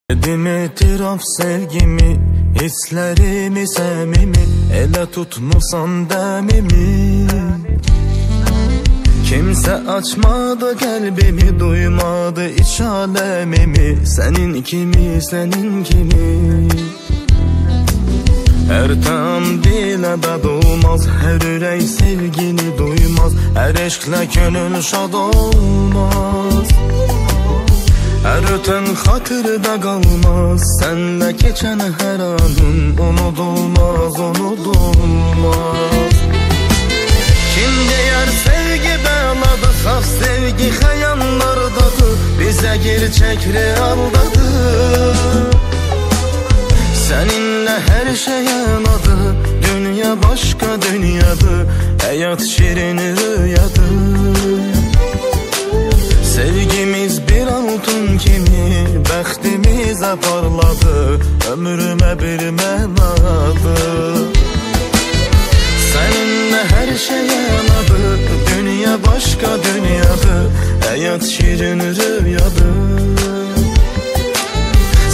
Dedim etiraf sevgimi, hislerimi semimi Ele tutmusan demimi Kimse açmadı kalbimi, duymadı iç alemimi Senin kimi, senin kimi Her tam dile dad olmaz, her yürek sevgini duymaz Her eşkle gönül şad olmaz Her öten hatırda kalmaz Senle geçen her anın Unutulmaz, unutulmaz Kim diyer sevgi beladı Saf sevgi hayanlardadır Bize gerçek realdadır Seninle her şey anadı Dünya başka dünyadı Hayat şirin rüyadı Sevgimiz bir altın kimi Bəxtimize parladı Ömrüme bir menadı Seninle her şey anadı Dünya başka dünyadı Hayat şirin rüyadı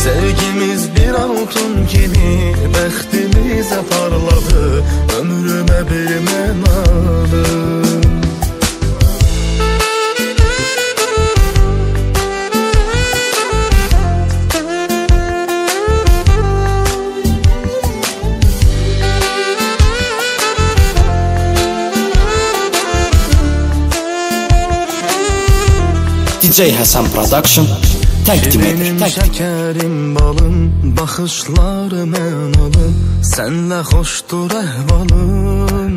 Sevgimiz bir altın kimi Bəxtimize parladı Ömrüme bir menadı DJ Hasan Production təqdim edir. Şirinim, Təqdim. şekerim, balım, baxışları mənalı, sənlə xoşdur əhvalım.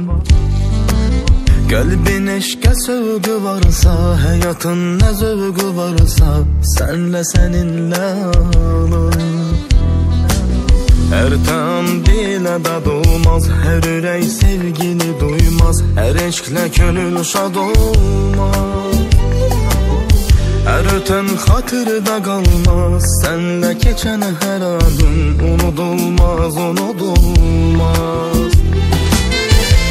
Qəlbin eşqə sövqü varsa, həyatın nə zövqü varsa, sənlə səninlə alım. Hər tam dilə dad olmaz, hər ürək sevgini duymaz, hər eşqlə könül şad olmaz. Her öten hatırda kalmaz Senle geçen her adım Unutulmaz, unutulmaz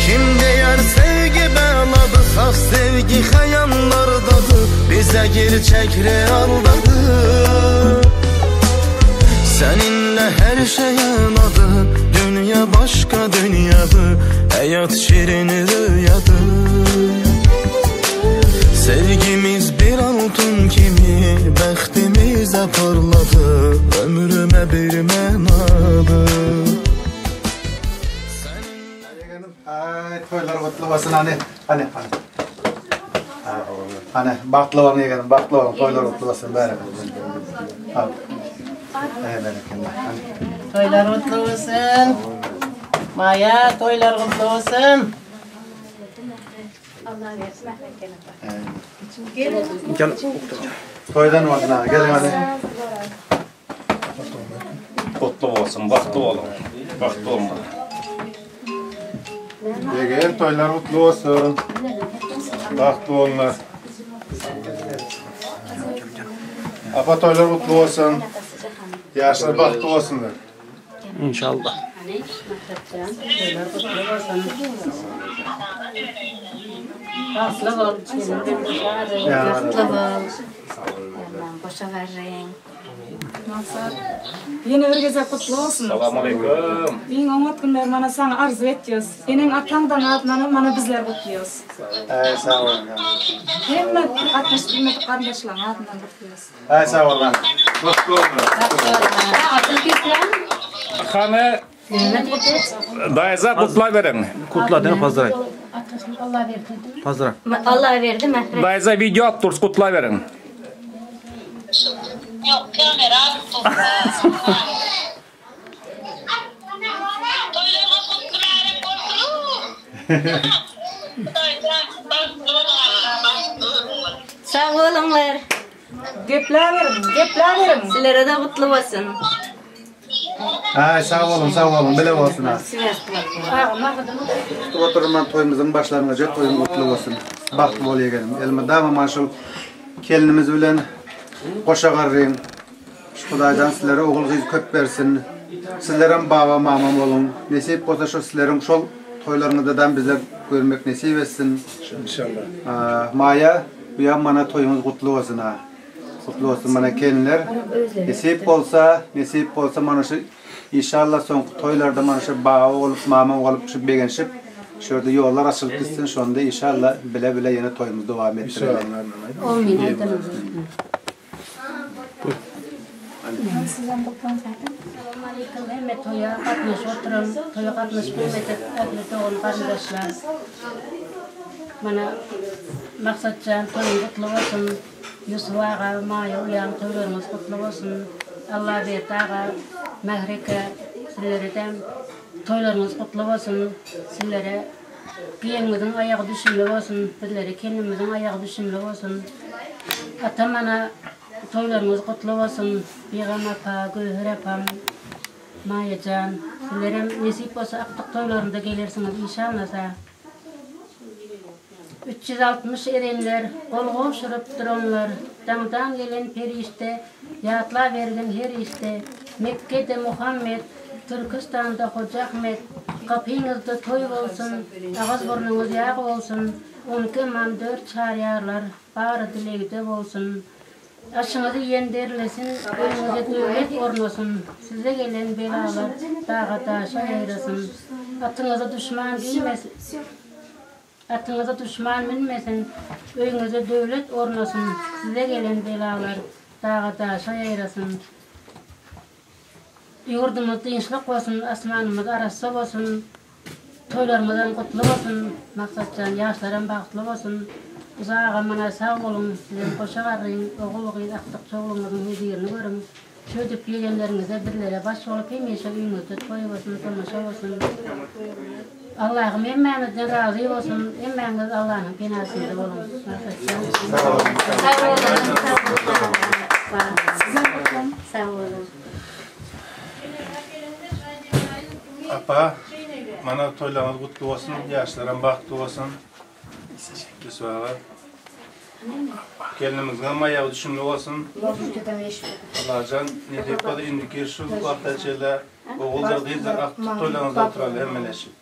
Kim diyer sevgi beladı Saf sevgi hayanlardadır Bize gerçek realdadır Seninle her şey anadı Dünya başka dünyadı Hayat şirin rüyadır Sevgimiz bir altın kimi Bəxtimize parladı Ömrüme bir menadı Ay toýlar gutly bolsun hani. Hani hani. Hani bagtly bolun ýegenim, bagtly bolun, toýlar gutly bolsun bäri. Al. Ey berekella. Hani. Toýlar gutly bolsun. Maya toýlar gutly bolsun. Toýdan bolsun ha, gelin hadi. Kutlu olsun, bahtlı olun. Bahtlı olun. Ýegen toýlar gutly bolsun. Bagtly bolunlar. Apa toýlar gutly bolsun. Ýaşlar bagtly bolsunlar. İnşallah. Toýlar gutly bolsun. Bagtly bol. Bagtly bol. Boşa varryn. Yine bir gece kutlu olsun. Selamun aleyküm. Iň oňat günler mana sana arzu etýäs. Seniň ataňdan adyndan mana bizler kutluýas. Ay sag bolun. Hemme gatnaşyp bilmedik garyndaşlaryň adyndan kutluýas. Ay sag bolun. Bahtlı olun. Hanı Dayıza kutla verin. Kutla değil mi Pazar? Pazar. Allah verdi mehret. Dayıza video at durs kutla verin. Yok kamera Toýlarymyz gutly mübarek bolsun. Sag bolunlar. Gepläberin, gepläberin. Sizlere de kutlu bolsun. Ay sag bolun, sag bolun, bile bolsun ha. Kutlup oturman toýumyzyň başlangyjy, toýum gutly bolsun. Bagtly bol ýegenim. Elmydama mana şu kelinimiz bilen goşa garryn. Şu Hudaýdan sizlere ogul gyz köp bersin. Sizlerem baba mama bolun. Nesip bolsa şu sizleriň şol toýlaryňyzdan bizler görmek nesip etsin. İnşallah. Maya, bu ýa mana toýuňyz gutly bolsun ha. Gutly bolsun mana gelinler. Nesip bolsa, nesip bolsa mana şu inşallah soňky toýlarda mana şu baba bolup, mama bolup şu begenşip şu ýerde ýollar açylyp gitsin şonda inşallah bile bile ýene toýumyzy dowam etdireli. Amin aýdalım. Salam hemme toýa gatnaşyp oturan, toýa gatnaşyp bilmedik ähli dogan garyndaşlar. Mana Maksatjan toýuň gutly bolsun. Ýusup aga, Maýa uýam toýlaryňyz gutly bolsun. Allaberdi aga, Mähri eke sizlere-de toýlaryňyz gutly bolsun. Sizlere giýewiňiziň aýagy düşümli bolsun, bizlere kendimiziň aýagy düşümli bolsun. Atam ana toýlaryňyz gutly bolsun. Begam apa, Göwher apam, Maýajan sizlerem nesip bolsa akdyk toýlarynda gelersiňiz işanlasa. 360 erenler, gol gowşuryp duranlar, Daňdan gelen perişde, ýatlabergin her işde, Mekgede Muhammet, Türküstanda Hoja Ahmet, Gapyňyzda toý bolsun, agyz-burnuňyz ýag bolsun, On iki ymam, dört çaryýarlar, bary dilegde bolsun. Aşyňyzy iýen derlesin, öýüňize döwlet ornasyn, size gelen belalar daga-daşa ýaýrasyn. Atyňyza duşman diýmesin, atyňyza duşman münmesin, öýüňize döwlet ornasyn, size gelen belalar daga-daşa ýaýrasyn. Ýurdumyz dynçlyk bolsun, asmanymyz arassa bolsun. Toýlarymyzam gutly bolsun Maksatjan ýaşlaram bagtly bolsun Uza agam mana sag boluň sizem goşa garryň ogul gyz akdyk çogluňyzyň hözirini görüň şöýdüp ýegenleriňize bizlere baş bolup hemişe öýüňizde toý bolsun tomaşa bolsun Allahym hemmämizden razy bolsun hemmäňiz Allanyň penasynda boluň Maksatjan. Sag boluň sag boluň. Apa, mana toýlaryňyz gutly bolsun, ýaşlaram bagtly bolsun. Ýusup aga. Gelnimiziňem aýagy düşümli bolsun. Allajan nesip bolsa indiki şu wagta çenli oguldyr gyzdyr agtyk toýlaryňyzda oturaly hemmeleşip.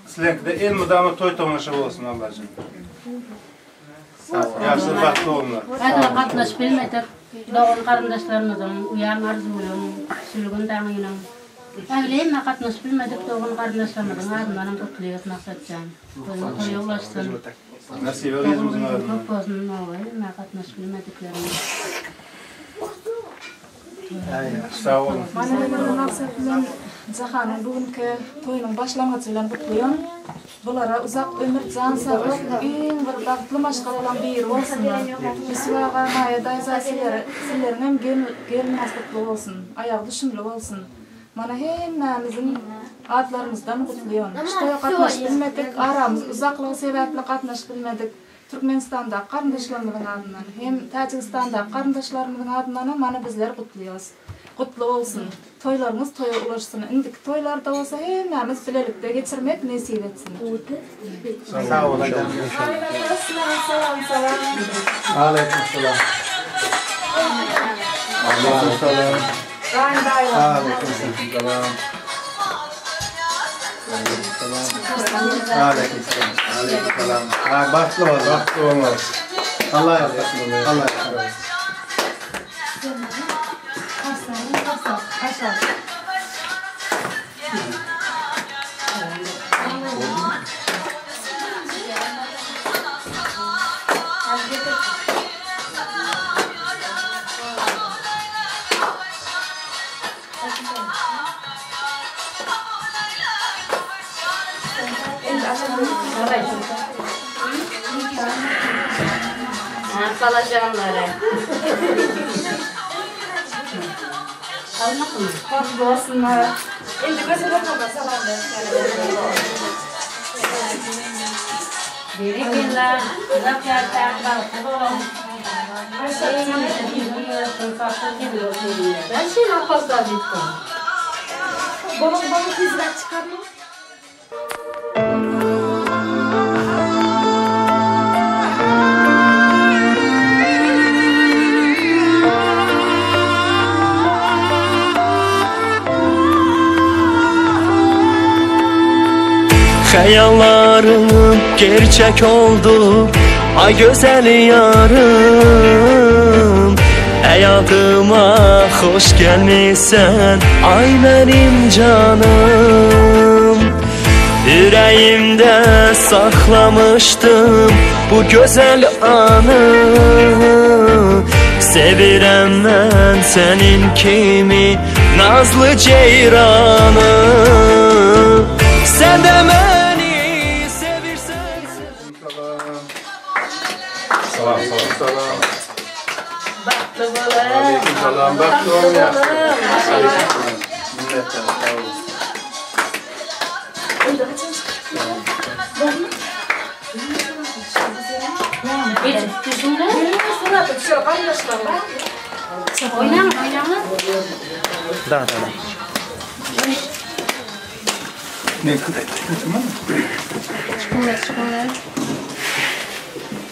Sileňkide elmydama toý tomaşa bolsun Allajan. Ýaşlar bagtly bolsunlar. Häzir gatnaşyp bilmedik dogan garyndaşlarymyzyň, uýam Arzuwyň, Sülgün daňynyň, ähli hemme gatnaşyp bilmedik dogan garyndaşlarymyzyň adyndanam gutlaýas Maksatjan. Toýuň toýa ulaşsyn. Nesibe gyzymyzyň adyndan. Köp bolsun oba hemme gatnaşyp bilmedikleriň. Sag boluň. Mana men indi Maksat bilen Jahanyň bu günki toýunyň başlangyjy bilen gutlaýan. Bulara uzak ömür, jan saglyk, iň bir bagtly maşgalalaň biri bolsunlar. Ýusup aga, Maýa daýza sizlere sizleriňem gelniňiz gutly bolsun, aýagy düşümli bolsun. Mana hemmämiziň atlarymyzdan gutlaýan. Şu toýa gatnaşyp bilmedik, aramyz uzaklygy sebäpli gatnaşyp bilmedik. Türkmenistandaky garyndaşlarymyzyň adyndan hem Täjigistandaky garyndaşlarymyzyň adyndanam mana bizler gutlaýas. Gutly bolsun. Toýlaryňyz toýa ulaşsyn. Indiki toýlarda bolsa hemmämiz bilelikde geçirmek nesip etsin. Sag boluň. Salam salam. Aleýkum salam. Aleýkum salam. Gaýyn daýylar. Aleýkum salam. Aleýkum salam. Aleýkum salam. Bagtly boluň. Bagtly boluň. Allah ýalkasyn. Allah ýalkasyn. Balajanlary. Bagtly bolsunlar. Indi gözel oglana salam Berekella, uzak ýaşaň, bagtly boluň. Ben seni apaslar ettim. Boluň boluň tizräk çykarma. Hayallarım gerçek oldu. Ay güzel yarım Hayatıma hoş gelmişsen Ay benim canım. Yüreğimde saklamıştım Bu güzel anı. Sevirem ben senin kimi Nazlı ceyranı. Sen de beni sevirsen. Salam, salam. Bagtly boluň. Aleyküm salam, bagtly boluň. Minnetdar, sag boluň. Oýnaň, oýnaň. Da, da, da. Ne? Çykyňlar, çykyňlar.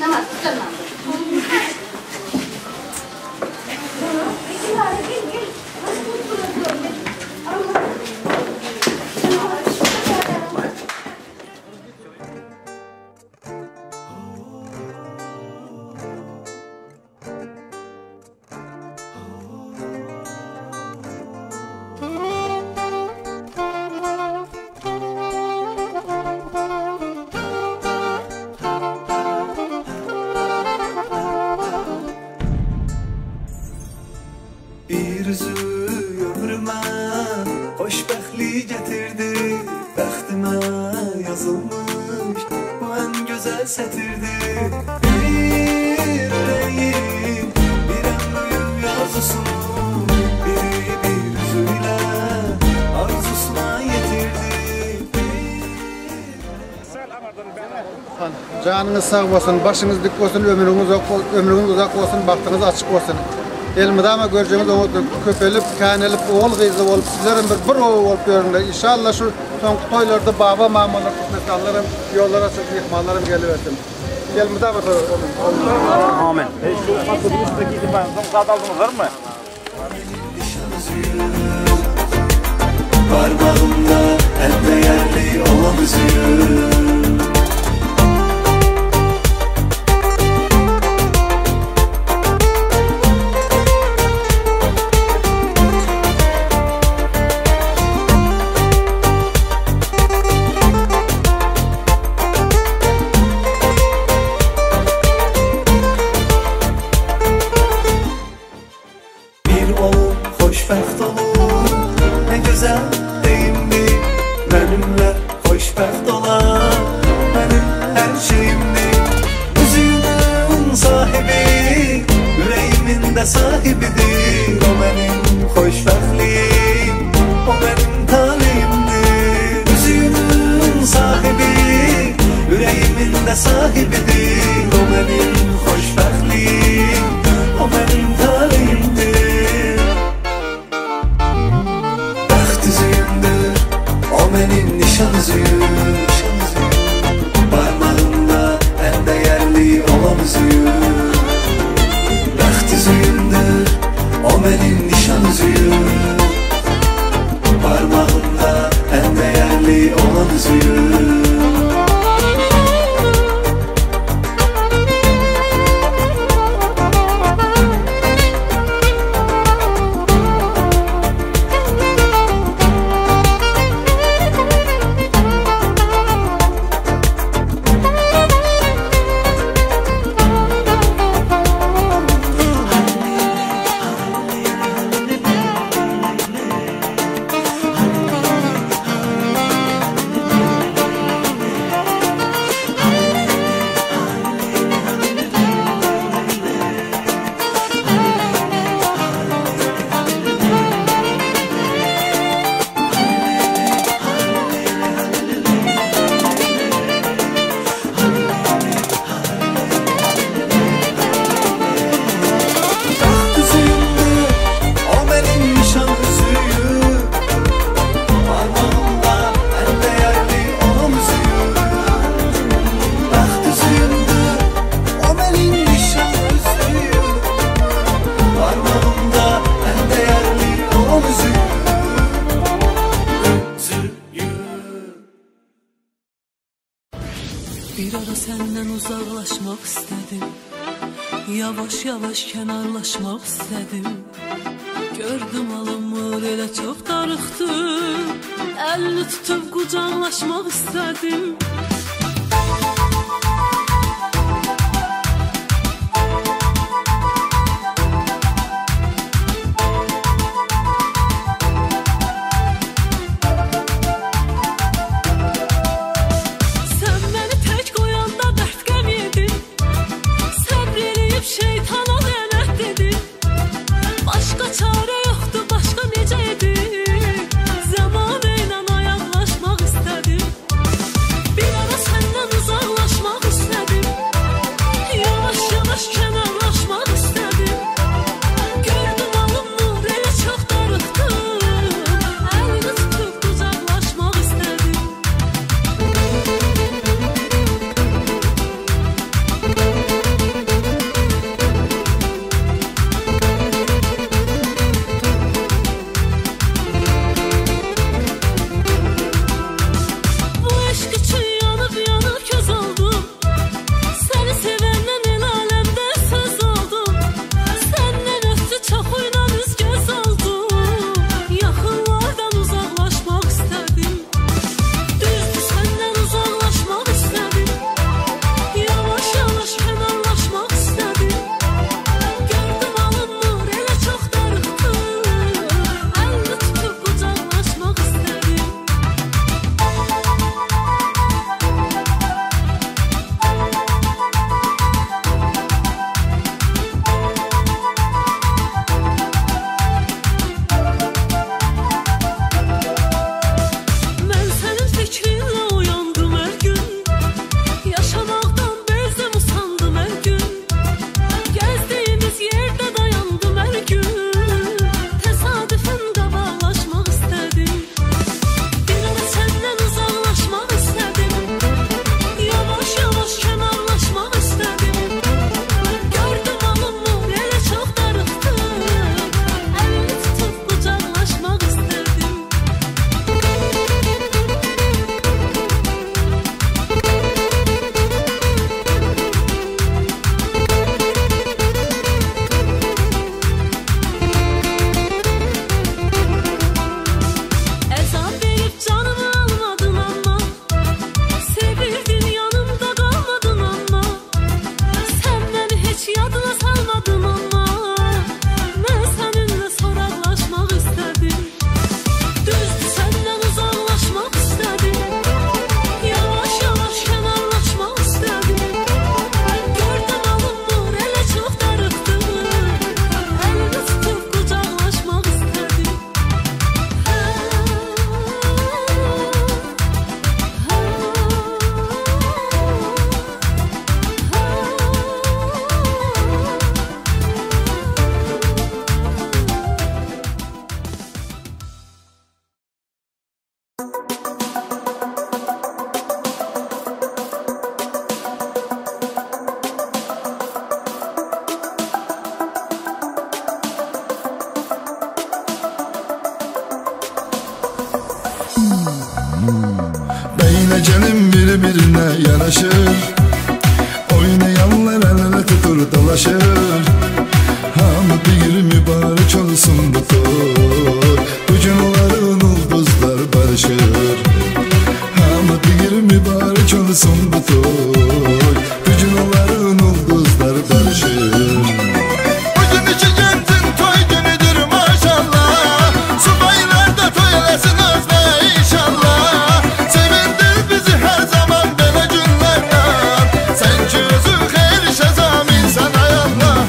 Namaz tutarman. Bir üzü ömrüme hoşbəxtlik getirdi. Bəxtimə yazılmış bu en güzel sətirdi. Bir ürəyin bir en büyük arzusu, biri bir üzüyle arzusuna yetirdi. Janyňyz sag bolsun, başyňyz dik bolsun, ömrüňiz uzak, ömrüňiz uzak bolsun, bagtyňyz açyk bolsun. Elmydama görjegiňiz oňat köpelip, känelip, ogul gyzly bolup, sizlerem bir bir oba bolup ýörüňler. Inşallah şu soňky toýlarda baba mamalar Türkmenistanlaram ýollar açyp, myhmanlaram gelibersin. Elmydama Amin. Parmağımda en değerli olan üzüğüm. Bir olup xoşbəxt olun, nə gözəl deyimdi. Mənimlə xoşbəxt olan mənim hər şeyimdi. Üzüyünün sahibi, ürəyimin də sahibidir. O mənim xoşbəxtliyim, o mənim taleyimdir. Üzüyünün sahibi, ürəyimin də sahibidir. O mənim xoşbəxtliyim, o mənim taleyimdir. Bəxt üzüyümdür, o mənim nişan üzüyüm. Parmağımda en değerli olan üzüyüm. Bəxt üzüyümdür, o mənim nişan üzüyüm. Parmağımda en değerli olan üzüyüm. senden uzaklaşmak istedim. Yavaş yavaş kenarlaşmak istedim. Gördüm alınmır elə çok darıxdım. Elini tutup kucaklaşmak istedim. Eğlencenin birbirine yanaşır, oynayanlar el ele tutur dolaşır. Hamı bir mübarek olsun bu toy, bugün onların ulduzlar barışır. Hamı bir mübarek olsun bu toy, bugün onların ulduzlar barışır. Bugün iki gencin toy günüdür maşallah, subaylar da toy eləsin özlə inşallah. Sevindir bizi her zaman belə günlərdən, sən ki özün xeyir şəzam insan ay Allah.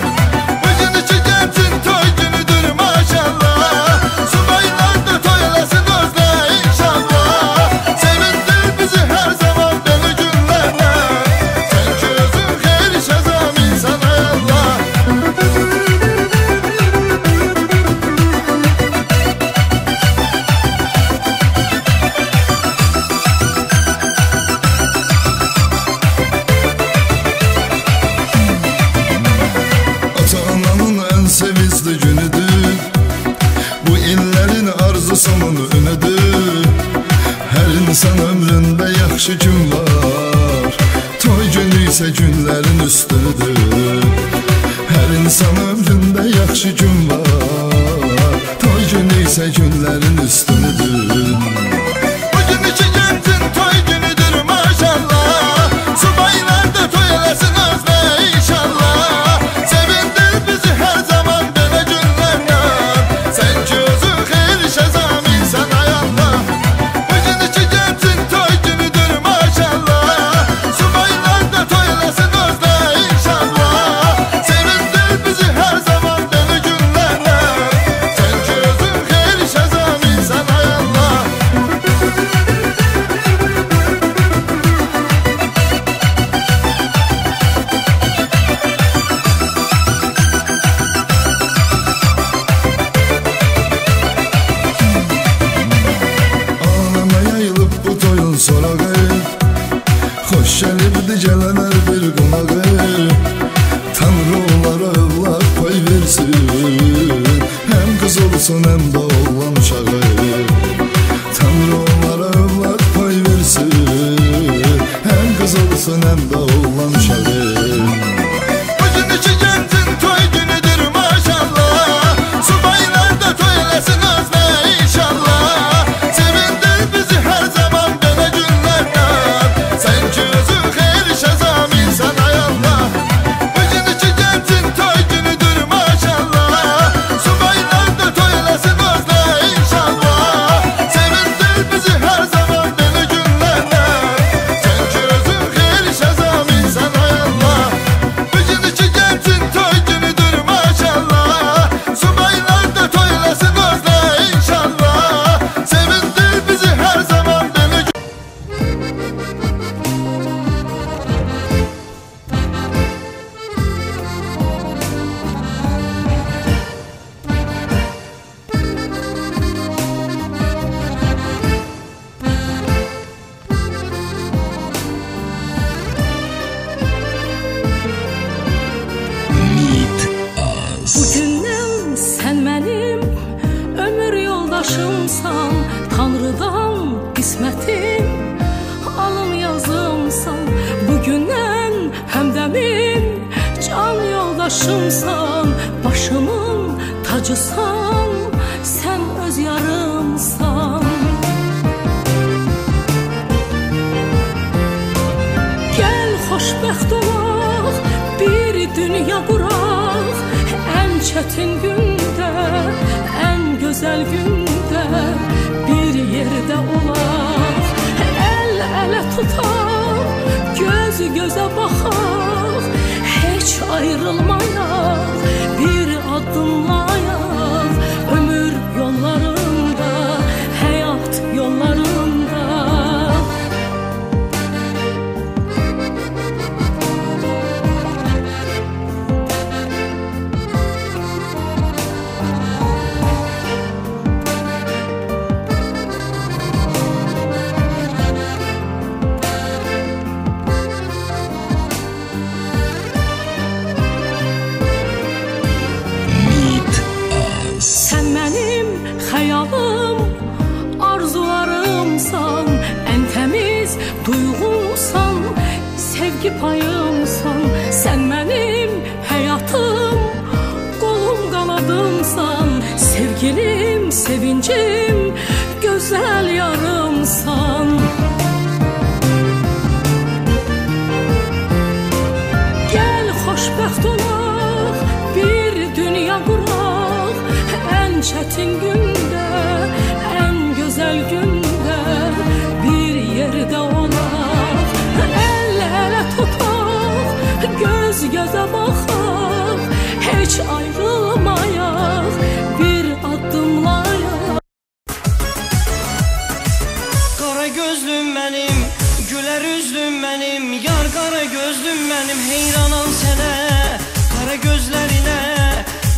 Bugün iki gencin toy günüdür maşallah, subaylar da toy eləsin özlə inşallah. Sevindir bizi her zaman belə günlərdən, sən ki özün xeyir şəzam insan ay Allah. Ata-ananın en sevizli günüdür, bu illerin arzusunun ünüdür. Her insan ömründe yaxşı gün var, toy günü isə günlərin üstüdür. Hər insan ömründə yaxşı gün var, toy günü isə günlərin üstüdür. Bugün iki gencin toy günüdür maşallah. Subaylar da toy eləsin özlə inşallah. Sevindir bizi hər zaman belə günlərlə. Sən ki özün xeyir işə zaminsən ay Allah. Bugün iki gencin toy günüdür maşallah. Subaylar da toy eləsin özlə inşallah. Sevindir bizi hər zaman belə günlərlə. Sən ki özün xeyir işə zaminsən ay Allah. Aləmə yayılıb bu toyun sorağı, xoş gəlibdi gələn hər bir qonağı. Tanrı onlara övlad pay versin, həm qız olsun həm də oğlan uşağı. Tanrı onlara övlad pay versin, həm qız olsun həm də oğlan uşağı. Bugün iki gencin toy günüdür maşallah. Subaylar da toy eləsin özlə inşallah. Sevindir bizi hər zaman belə günlərlə. Sən ki özün xeyir işə zaminsən ay Allah. Bugün iki gencin toy günüdür maşallah. Subaylar da toy eləsin özlə inşallah. Sevindir bizi hər zaman belə günlərlə. Sən ki özün xeyir işə zaminsən ay Allah. Bugün iki gencin toy günüdür maşallah. Subaylar da toy eləsin özlə inşallah. Sevindir bizi hər zaman belə Bugündən sən mənim ömür yoldaşımsan, Tanrıdan qismətim, alın yazımsan. Bugündən həmdəmim, can yoldaşımsan, başımın tacısan, sən öz yarımsan. Gəl xoşbəxt olaq, bir dünya quraq. Ən çətin gündə, ən gözəl gündə bir yerdə olaq. Əl ələ tutaq, göz gözə baxaq, heç ayrılmayaq, bir addımlayaq. Ömür yollarında, həyat yollarında. Sən mənim xəyalım, arzularımsan, ən təmiz duyğumsan, sevgi payımsan. Sən mənim həyatım, qolum qanadımsan, sevgilim, sevincim, gözəl yarımsan. Gəl xoşbəxt olaq, bir dünya quraq. Ən çətin gündə, ən gözəl gündə bir yerdə olaq. Əl ələ tutaq, göz gözə baxaq, heç ayrılmayaq, bir addımlayaq. Qara gözlüm mənim, gülər üzlüm mənim, yar qara gözlüm mənim, heyranam sənə, qara gözlərinə.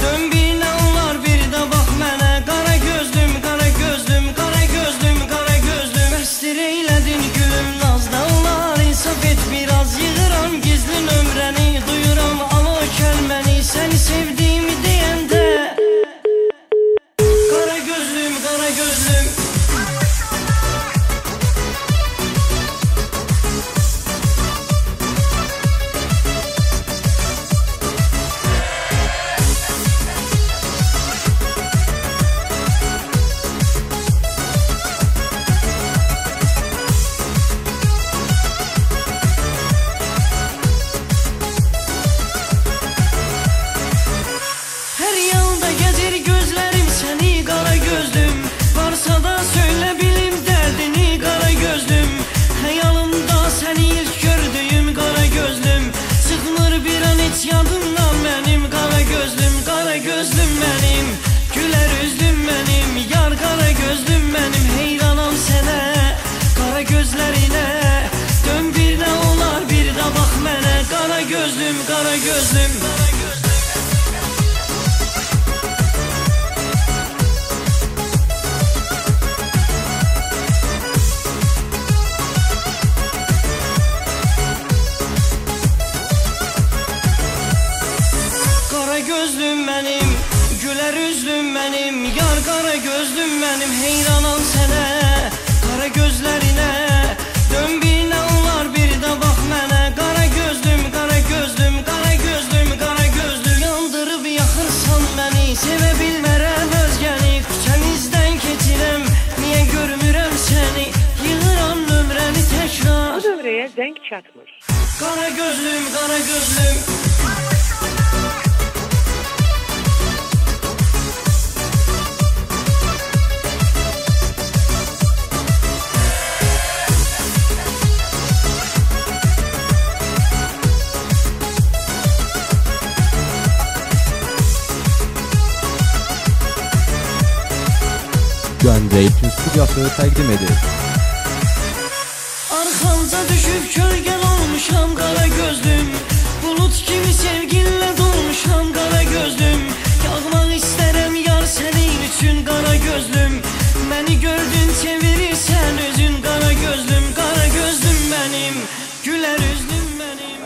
Dön bir nə olar bir də bax mənə, qara gözlüm, qara gözlüm, qara gözlüm, qara gözlüm. Əsir eylədin gülüm nazdanlar, insaf et biraz, yığıram gizli nömrəni, duyuram al o kəlməni, səni sevdiyimi deyəndə. Qara gözlüm, qara gözlüm. benim, güler yüzlüm benim, yar kara gözlüm benim, heyranam sənə, kara gözlerine. Dön bir de olar bir de bak mənə, kara gözlüm, kara gözlüm. Kara gözlüm benim, güler yüzlüm benim, yar kara gözlüm benim, heyranam sənə, kara gözlerine. Dön bir ne olar bir de bak mənə, kara gözlüm, kara gözlüm, kara gözlüm, kara gözlüm. Yandırıb yaxırsan məni, sevə bilmərəm özgəni, küçənizdən keçirəm, niyə görmürəm səni, yığıram nömrəni təkrar. Bu nömrəyə zəng çatmır. Kara gözlüm, kara gözlüm. Gəncə İlkin Studiyası təqdim edir. Arxamca düşüb kölgən olmuşam qara gözlüm, bulut kimi sevginlə dolmuşam qara gözlüm. Yağmaq istərəm yar sənin üçün qara gözlüm, məni gördün çevirirsən özün qara gözlüm, qara gözlüm mənim, gülər üzlüm mənim.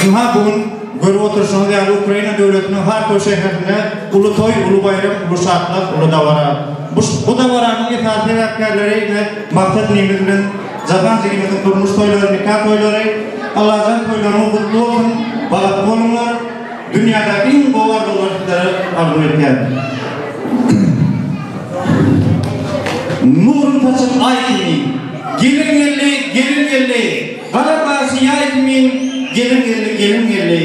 Ynha bu gün görüp oturyşyňyz ýaly Ukraina döwletiniň Harkow şäherinde uly toý, uly baýram, uly şatlyk, uly dabara. Bu bu dabaranyň esasy sebäpkärleri ine Maksat inimiz bilen Jahan jigimiziň durmuş toýlary, nika toýlary. Allajan toýlaryňyz gutly bolsun, bagtly boluňlar. Dünýädäki iň gowy arzuwlary sizlere arzuw etýän. Nurun saçyp aý kimin. Gelin geldi, gelin geldi. Gara gaşy ýaý kimin. Gelin geldi, gelin geldi.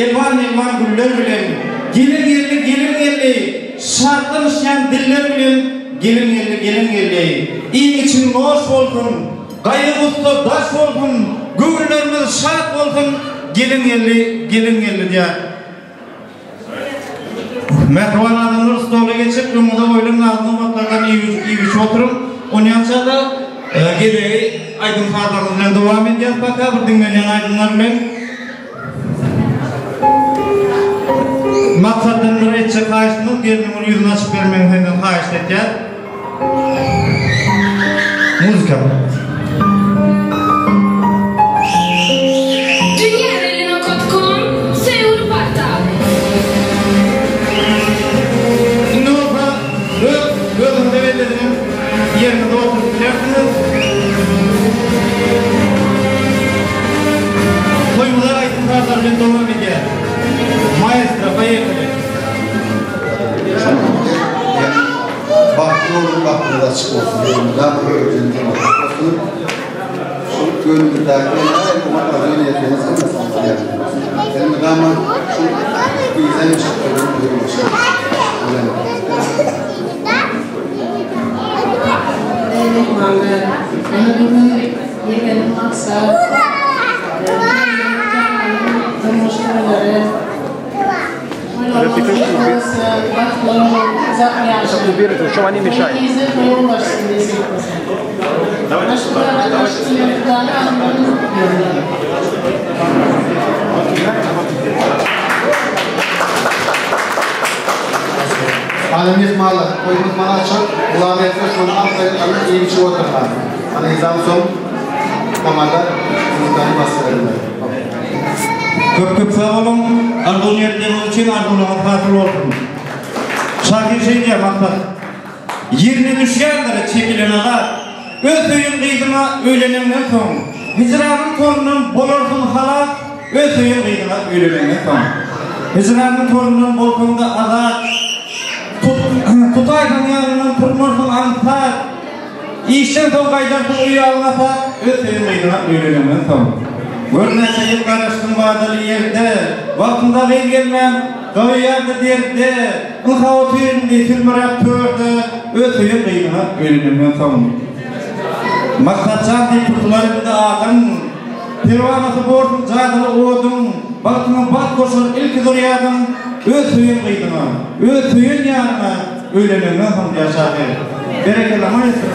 Elwan-elwan güller bilen. Gelin geldi, gelin geldi. Şatlanyşýan diller bilen. Gelin geldi, gelin geldi. Iýiň-içiň noş bolsun. Gaýgy-gussa daş bolsun, göwünlerimiz şat bolsun, gelin geldi, gelin geldi diýýär. Mähriban adamlar stola geçip, öňüňize goýlan nazy-nygmatlardan iýip-içip oturyň. Onýança-da gezegi aýdym-sazlarymyz bilen dowam edýäs paka bir diňlenýän aýdymlar bilen. Maksatdan bir etjek haýyştymyz gelniň bir ýüzüni açyp bermegini senden haýyşt etýäs. Muzika. Dünýä nokat kom söýgüli portaly. Indi bolsa öz özüňize belledilen ýeriňizde oturyp bilersiňiz. Toýumyza aýdym-sazlar bilen dowam edýär. Maestro, poýehali! Bagtly boluň, bagtyňyz açyk bolsun. Elmydama höwürjeňiz açyk bolsun. Şu göwnüňizdäki näme oňat arzuw-niýetleriňiz hemmesi amala aşsyn. Elmydama şu diýseň şatlygyň durmuşy bilen. Eý myhmanlar, ine bu gün ýegenim Maksat, gelnim Jahanyň durmuş toýlary. Hany myhmanlar, toýumyz mana açyk, Gulam etse şony arkaýyn alyp iýip-içip oturman. Hany yzdan soň tamada muzykany basdyrarlar. Köp köp sag boluň, arzuw niýetleriňiz üçin arzuwlaryňyz hasyl bolsun. Şahyr şeý diýýär Maksat. Ýerine düşýändir çekilen azap. Öz söýen gyzyňa öýleneňden soň, Hijranyň torundan bolarsyň halas, Öz söýen gyzyňa öýleneňden soň. Hijranyň torundan bolsaň-da azat, Tutaýsaň ýanyňdan turmarsyň aňsat. Işden soň gaýdarsyň öýe alňasa, öz söýen gyzyňa öýleneňden soň. Gör näçe ýyl garaşdyň wadaly ýerde, Wagtynda gyz gelmän, doýýardy derde. Ynha otyr indi sülmüräp törde, Öz söýen gyzyňa öýleneňden soň. Maksatjan diýip tutular indi adyň, Perwanasy borsuň jadyly oduň, Bagtyňa bagt goşar ilki zürýadyň, Öz söýen gyzyňa, öz söýen ýaryňa öýleneňden soň diýýär şahyr. Berekella maestro.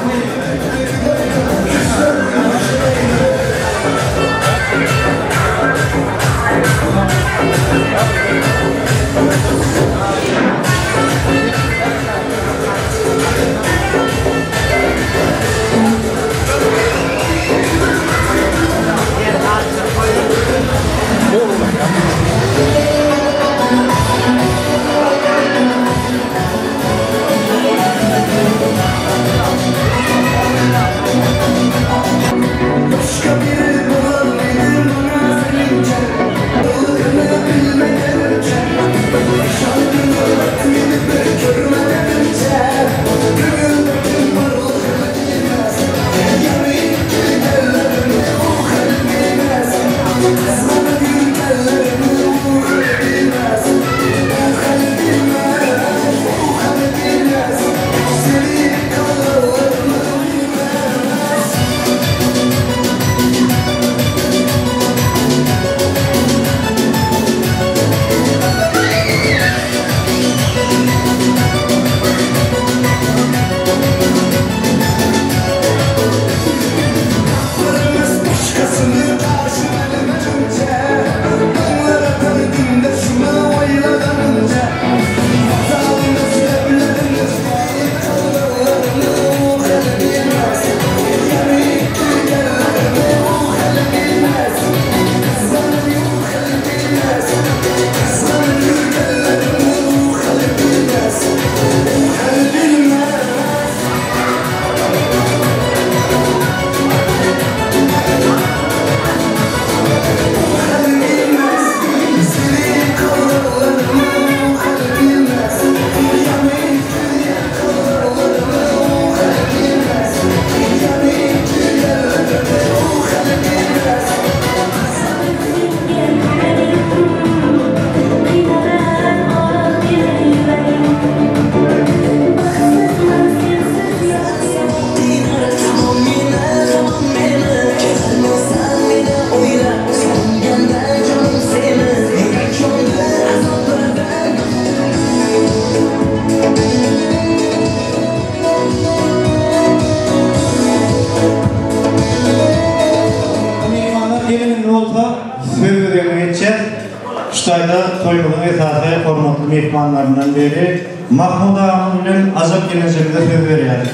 Şu taýda toýumyzyň esasy hormatly myhmanlaryndan biri Mahmut agamyz bilen Ajap gelnejemize söz berýäris.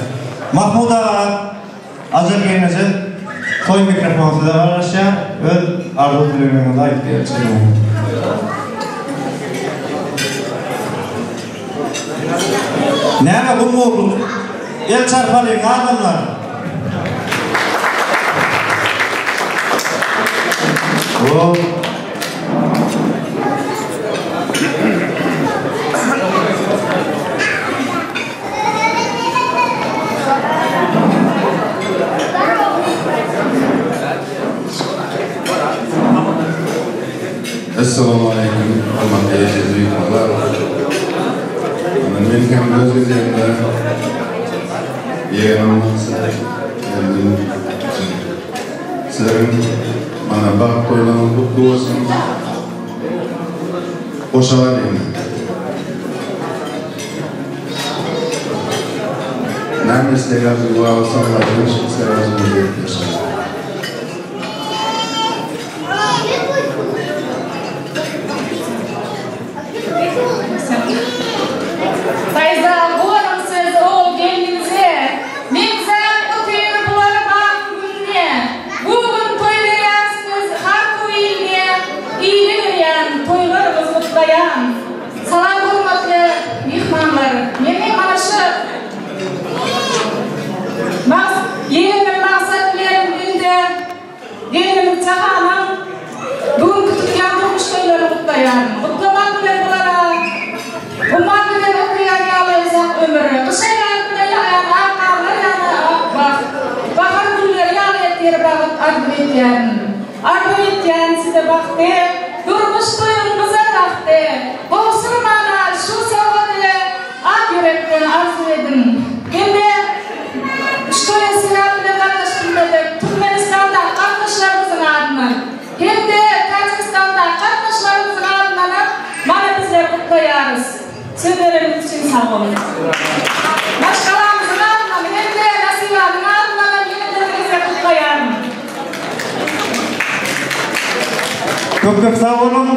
Mahmut aga, Ajap gelneje toý mikrofony size garaşýar. Öz arzuw-dilegleriňizi aýdyp berjek. Näme gum-gurluk? El çarpalyň adamlar! Hop. Essalamu aleýkum, hormatly eziz myhmanlar. Mana men hem öz gezegimde ýegenim Maksat geldim. Sizleriň mana bagt toýlaryňyz gutly bolsun. Goşa galyň. Näme isleg arzuw bar bolsa, Alladan şu isleg arzuwyňyzy ýetirsin. Daýza, guwanyň siz ogul gelniňize, Meňzäp otyr bular bagtly gününe. Bu gün toý berýärsiňiz Harkow iline, Ile berýän toýlaryňyz gutlaýan. Salam hormatly myhmanlar, meni mana şu Ýegenim Maksat bilen indi Gelnimiz Jahanyň bu günki tutýan durmuş toýlaryny gutlaýaryn. Gutlamak bilen bulara umman bilen okaýan ýaly uzak ömür, gyş aýlarynda ýagýan ak garlar ýaly ak bagt, bahar gülleri ýaly ertir bagt arzuw edýärin. Arzuw edýän size bagty, durmuş toýuň gyzar wagty. Gowşurmana şu sowgady Ak ýürekden arzuw ediň. Hem-de şu toýa sebäp bilen gatnaşyp bilmedik Türkmenistandaky garyndaşlarymyzyň adyndan hem-de Täjigistandaky garyndaşlarymyzyň adyndanam mana bizler gutlaýarys. Söz bereniňiz üçin sag boluň. Maşgalamyzyň adyndan hem-de Nasibanyň adyndanam ýene bir gezek gutlaýaryn. Köp köp sag boluň.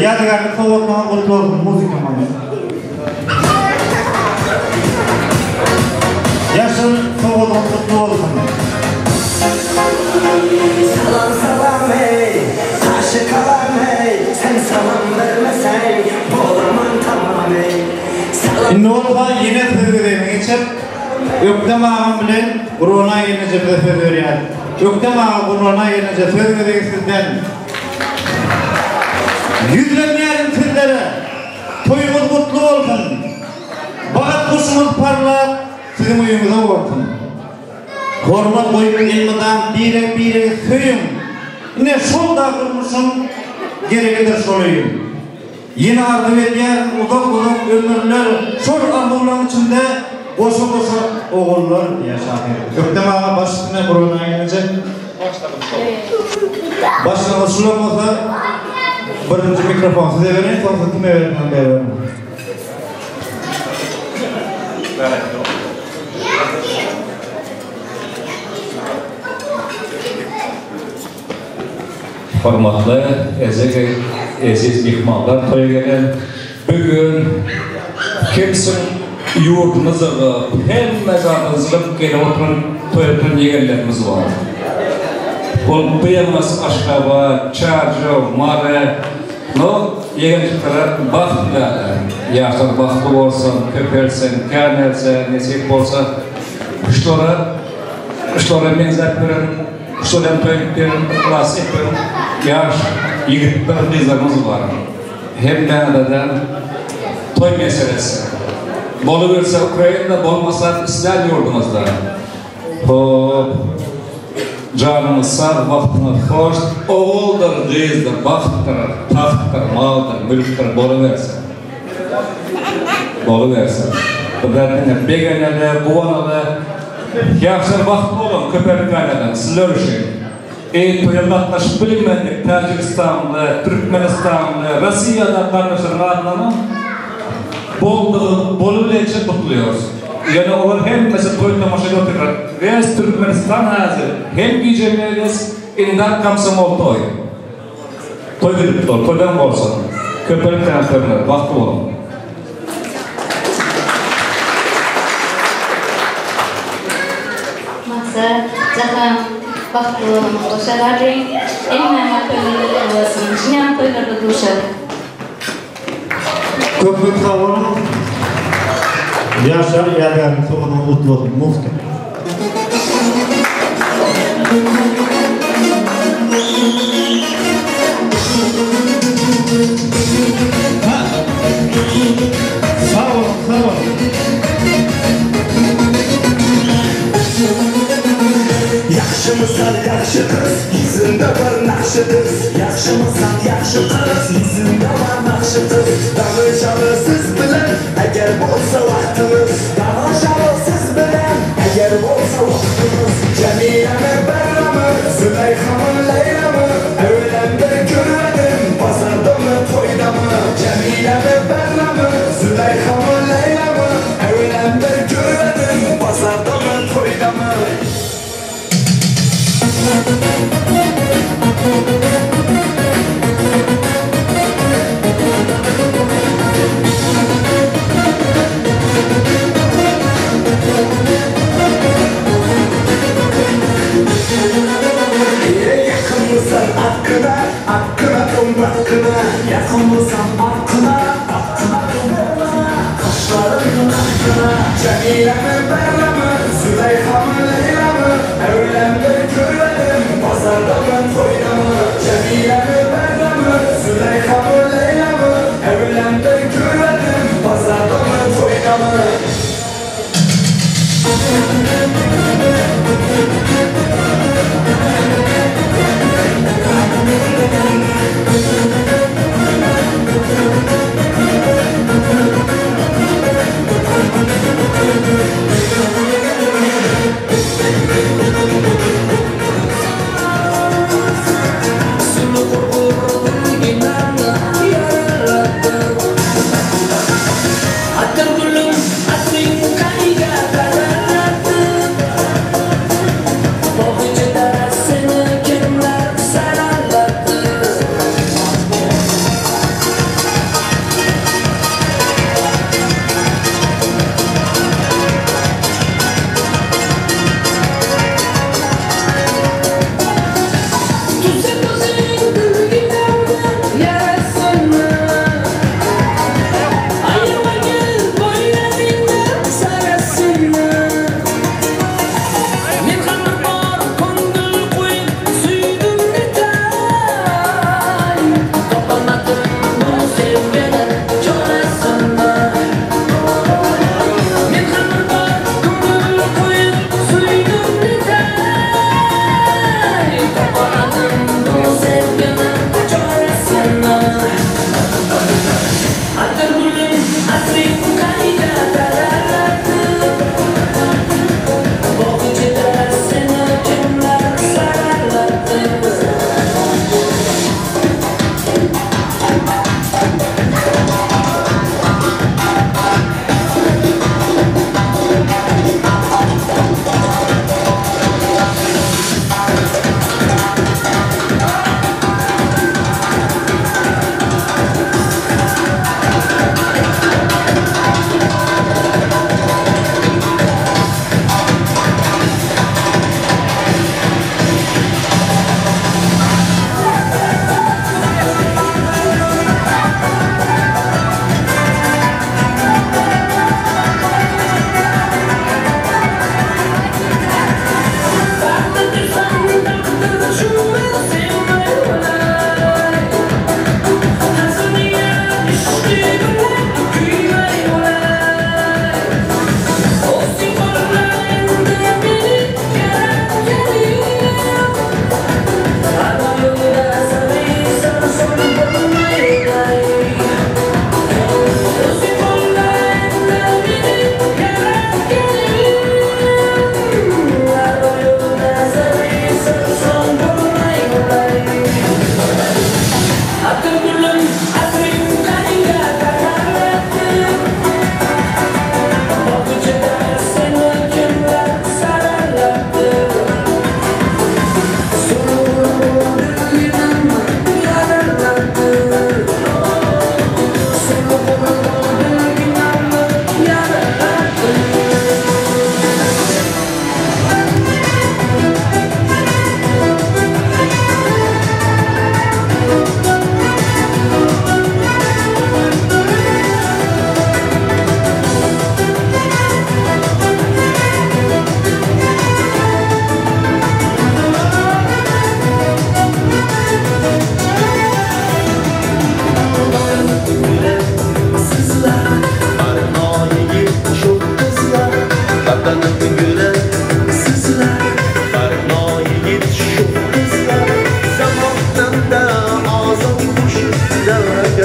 Ýadygärlik sowgatlaryňyz gutly bolsun muzika maňa. Ýaşyl sowgadyňyz gutly bolsun. Salam salam eý aşykalam eý sen salam bermeseň bolaman tamam eý salam. Indi bolsa ýene söz gezegine geçip Ökdem agam bilen Gurbanaý gelnejemize söz berýäris. Ökdem aga Gurbanaý gelneje söz gezegi sizden. Ýüzlenýärin sizlere, toýuňyz gutly bolsun! Bagt guşuňyz parlap, siziň öýüňize gonsun! Hormat goýup elmydam birek-biregi söýüň! Ine şol-da durmuşyň geregidir şol öýüň! Ýene arzuw edýärin uzak-uzak ömürler, şol arzuwlaň içinde goşa-goşa ogullar diýýär şahyr. Ökdem aga baş üstüne Gurban gelneje. Başlygyňyz şular bolsa birinji mikrofony size bereýin, soň siz kime berseňiz beriberiň. Hormatly eziz myhmanlar toýa gelen bu gün kimsiň ýurduny zygyp hemme zady zygyp gelip oturan toý oturan ýegenlerimiz bar. Ol bu ýaňasy Aşgabat, Çarjow, Mary no ýegenjiklere bagt diläler. Ýaşlar bagtly bolsun, köpelsin, känelsin, nesip bolsa şulara şulara meňzäp gören Şol hem toý beren yhlas eden ýaş ýigitler gyzlarymyz bar. Hemmäňizeden toý meselesi. Boluberse Ukrainada bolmasa islän ýurduňyzda. Hop. Janyňyz sag, wagtyňyz hoş. Oguldyr, gyzdyr, bagtdyr, tagtdyr, maldyr, mülkdir bolubersin. Bolubersin. Bizler diňe begeneli, guwanaly. Ýaşlar bagtly boluň, köpelip-käneliň, sizler üçin. Eý toýa gatnaşyp bilinmedik Täjigistanly, Türkmenistanly, Rossiýada garyndaşlaryň adyndanam boldugy bolubilençe gutlaýarys. Ýöne olar hemmesi toý tomaşa edip otyrlar. Wes Türkmenistan häzir hem gije meýlis, indem komsomol toý. Toý gidip dur, toýdan bolsun. Köpelip giden toýlar, bagtly boluň. Maksat, Jahan, bagtly boluň, goşa galyň. Elmama toýlar gutly bolsun. Şuňam toýlarda duşalyk. Köp köp sag boluň. Ýaşlar ýadygärlik sowgadyňyz gutly bolsun. Muzka. Sag boluň, sag boluň. Ýagşymysan ýagşy gyz, ýüzünde bir nagşy düz. Ýagşymysan ýagşy gyz, ýüzünde bar nagşy düz. Danyşaly siz bilen, eger bolsa wagtyňyz. Danyşaly siz bilen, eger bolsa wagtyňyz. Jemilemi, Berramy, Züleýhamy, Leýlamy, Öwelem bir görmedim, bazardamy, toýdamy. Jemilemi, Berramy, Züleýhamy, Leýlamy, Öwelem bir görmedim, bazardamy, toýdamy. Ýakynmysan akgyna, akgyna dym akgyna, Ýakynmysan akgyna, akgyna dym Kaşlaryňyň akgyna, Jemilemi, Berremi, Züleýhamy, Leýlamy, Öwlem bir görmedim, bazardamy, toýdamy, Jemilemi, Berremi, Züleýhamy, Leýlamy, Öwlem bir görmedim, bazardamy, toýdamy.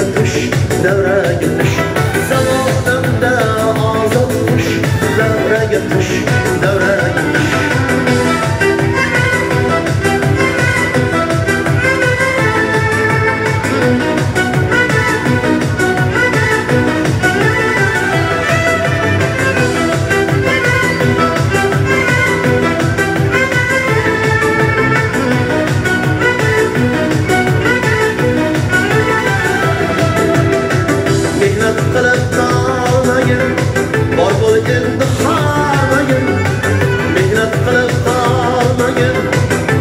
Davraga tush, davraga tush. Zamonamda ozod qush, davraga tush, davraga tush. Mehnat qilib tolmagin, bor bo'l endi harmagin. Mehnat qilib tolmagin,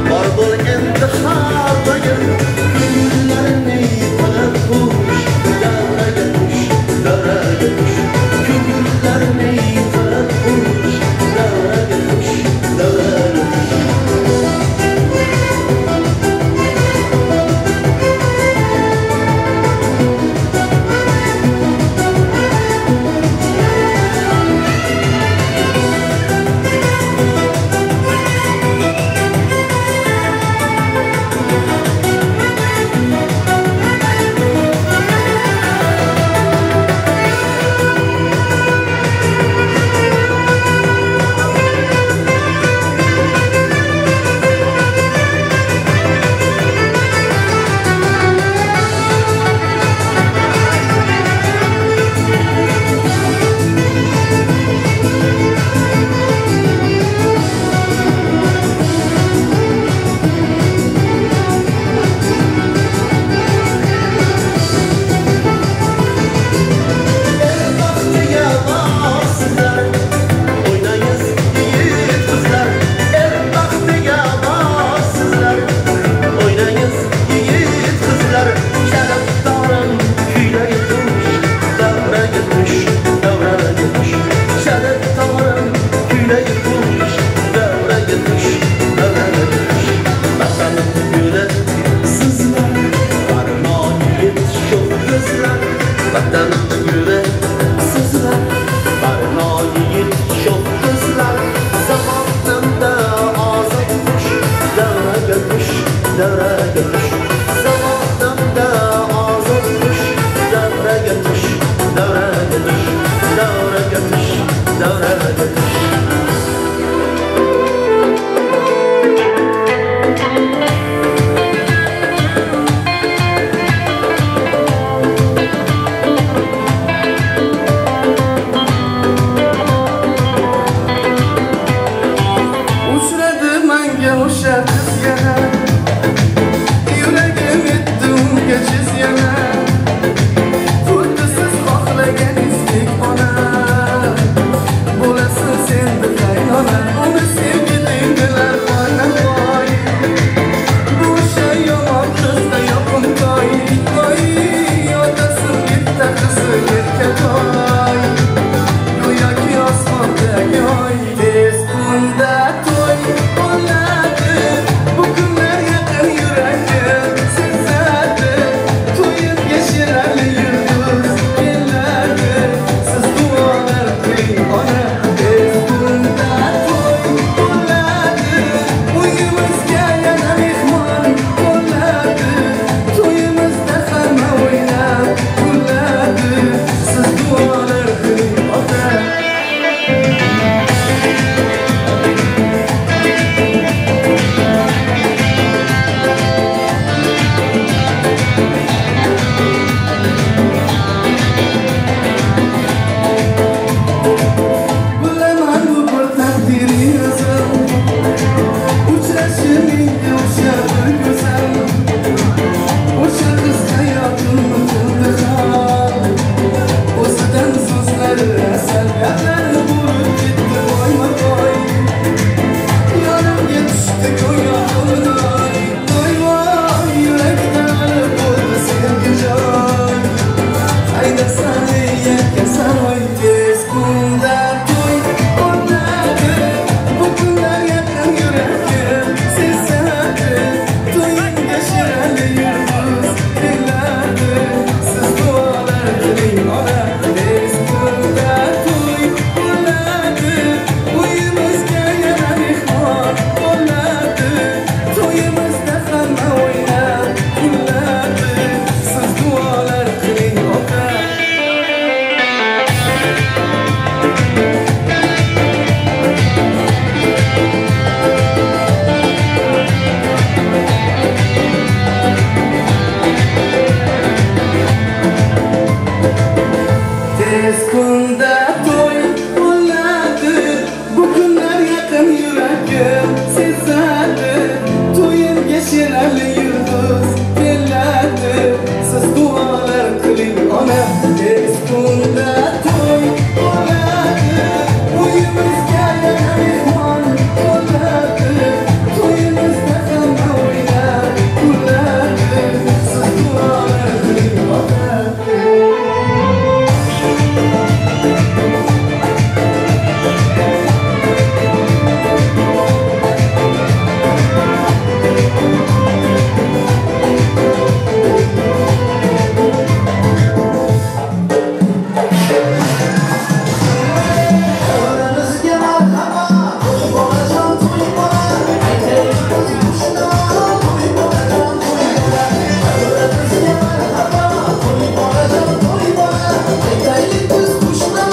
bor bo'l endi harmagin. Ko'ngillarini qilib xush, davraga tush, davraga tush. Ko'ngillarini qilib xush, davraga tush, davraga tush. El baxtiga borsizlar, o'ynaysiz yigit qizlar. El baxtiga borsizlar, o'ynaysiz yigit qizlar. Sharaf torim kuylaga tush, davraga tush, davraga tush. Sharaf torim kuylaga tush, davraga tush, davraga tush. Vatanim guli sizlar, barno yigit sho'x ko'zlar. Vatanim guli sizlar, barno yigit sho'x ko'zlar. Zamonimda ozod qush, davraga tush, davraga tush. Zamonimda ozod qush, davraga tush, davraga tush, davraga tush, davraga tush. Uchradi manga o'sha qiz yana, Yuragim etdi unga chiz yana. Xuddi siz xohlaganingizdek ona, Bo'lasiz endi qaynona. Uni sevgi deydilar voy voy. Bu o'sha yomon qizda yoqimtoy. Voy, otasi bitta qizi erkatoy, Go'yoki osmondagi oy. Tez kunda to'y bo'ladi, Bu kunlar yaqin yuragim sezadi. To'yimga sherali yulduz keladi, Siz duolar qiling ona. Tez kunda to'y bo'ladi, Uyimizga yana mehmon bo'ladi. To'yimizda hamma o'ynab kuladi, Siz duolar qiling ota. Tez kunda to'y bo'ladi, Bu kunlar yaqin yuragim sezadi. To'yimga Sherali yulduz keladi. Siz duolar qiling ona. Tez kunda to'y bo'ladi, Uyimizga yana mehmon bo'ladi. To'yimizda hamma o'ynab kuladi. Siz duolar qiling ona. Davramizga marhabo, to'y bolajon, to'y bola. Aytaylik biz qushni, to'y bolajon, to'y bola. Davramizga marhabo, to'y bolajon, to'y bola. Aytaylik biz qushni,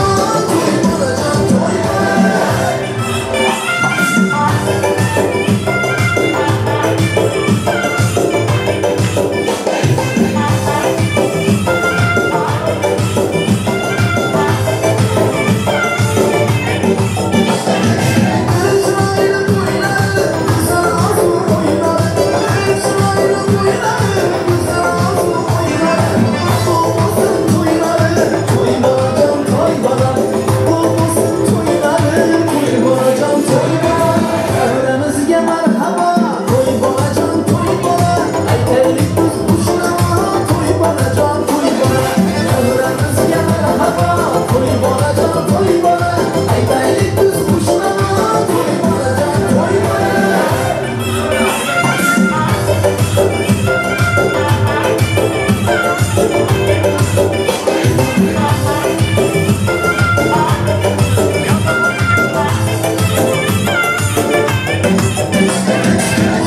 to'y bolajon, to'y bola. Chiroyli to'ylari, go'zal orzu o'ylari. Chiroyli to'ylari, go'zal orzu o'ylari. Qutlug' bo'lsin to'ylari, to'y bolajon, to'y bola. Qutlug' bo'lsin to'ylari, to'y bolajon, to'y bola. Davramizga marhabo, to'y bolajon, to'y bola. Aytaylik biz qushni, to'y bolajon, to'y bola. Davramizga marhabo, to'y bolajon, to'y bola. Aytaylik biz qushni, to'y bolajon, to'y bola.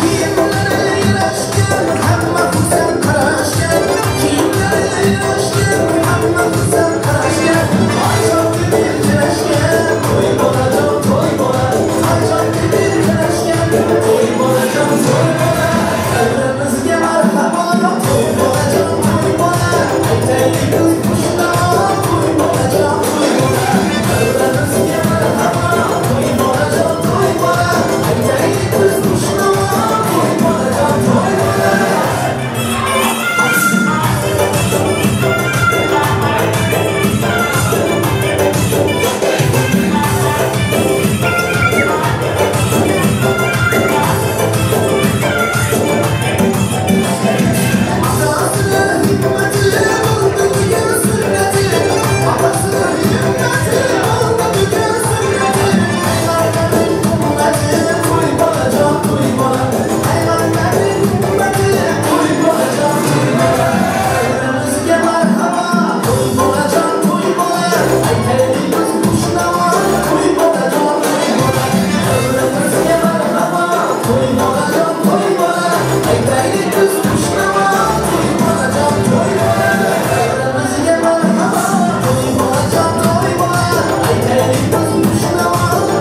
Kiyimlari yarashgan, hamma xursand qarashgan. Kiyimlari yarashgan, hamma xursand qarashgan. Oyjon deb yarashgan, to'y bolajon, to'y bola. Oyjon deb yarashgan, to'y bolajon, to'y bola. Davramizga marhabo, to'y bolajon, to'y bola. Aytaylik biz qushni, to'y bolajon, to'y bola. Davramizga marhabo, to'y bolajon, to'y bola. Aytaylik biz qushni, to'y bolajon, to'y bola. Atasının himmeti, oldu tüken sünneti. Atasının himmeti, oldu tüken sünneti. Peygamberin ümmeti, toy bolajon, to'y bola. Peygamberin ümmeti, to'y bolajon, to'y bola. Davramizga marhabo, to'y bolajon, to'y bola. Aytaylik biz qushni, to'y bolajon, to'y bola. Davramizga marhabo, to'y bolajon, to'y bola. Aytaylik biz qushni, to'y bolajon, to'y bola. Davramizga marhabo, to'y bolajon, to'y bola. Aytaylik biz qushni,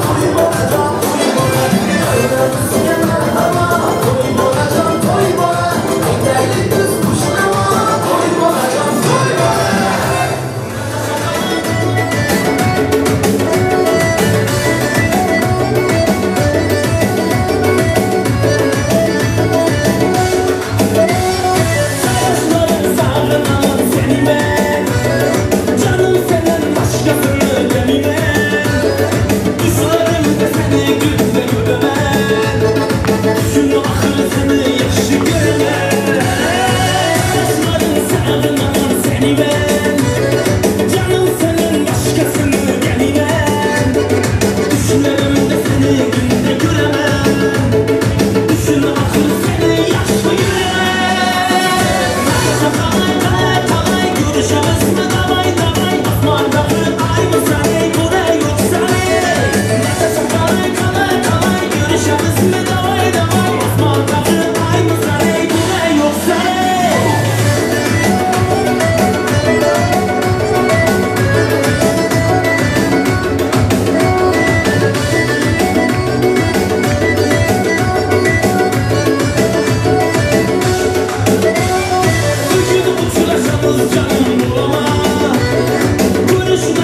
to'y bolajon, to'y bola. Davramizga marhabo, to'y bolajon, to'y bola. Aytaylik biz qushni, to'y bolajon, to'y bola. Saçların sağına seni ben, Canım senden başkasını demeyim. Düşlerimde seni günde göremem. Şunu ahır seni yaşı göremem. Saçların sağına seni ben, Canım senden başkasını demeyim. Düşlerimde seni günde göremem. Düşün ahır seni yaşlı göremem. Kalay kalay görüşemiz mi davay davay Osman'da ay mı seni göre yok seni. Kalay kalay kalay görüşemiz mi davay davay Osman'da ay mı seni göre yok seni. Bugün uçlaşamız canım bulama. Görüşme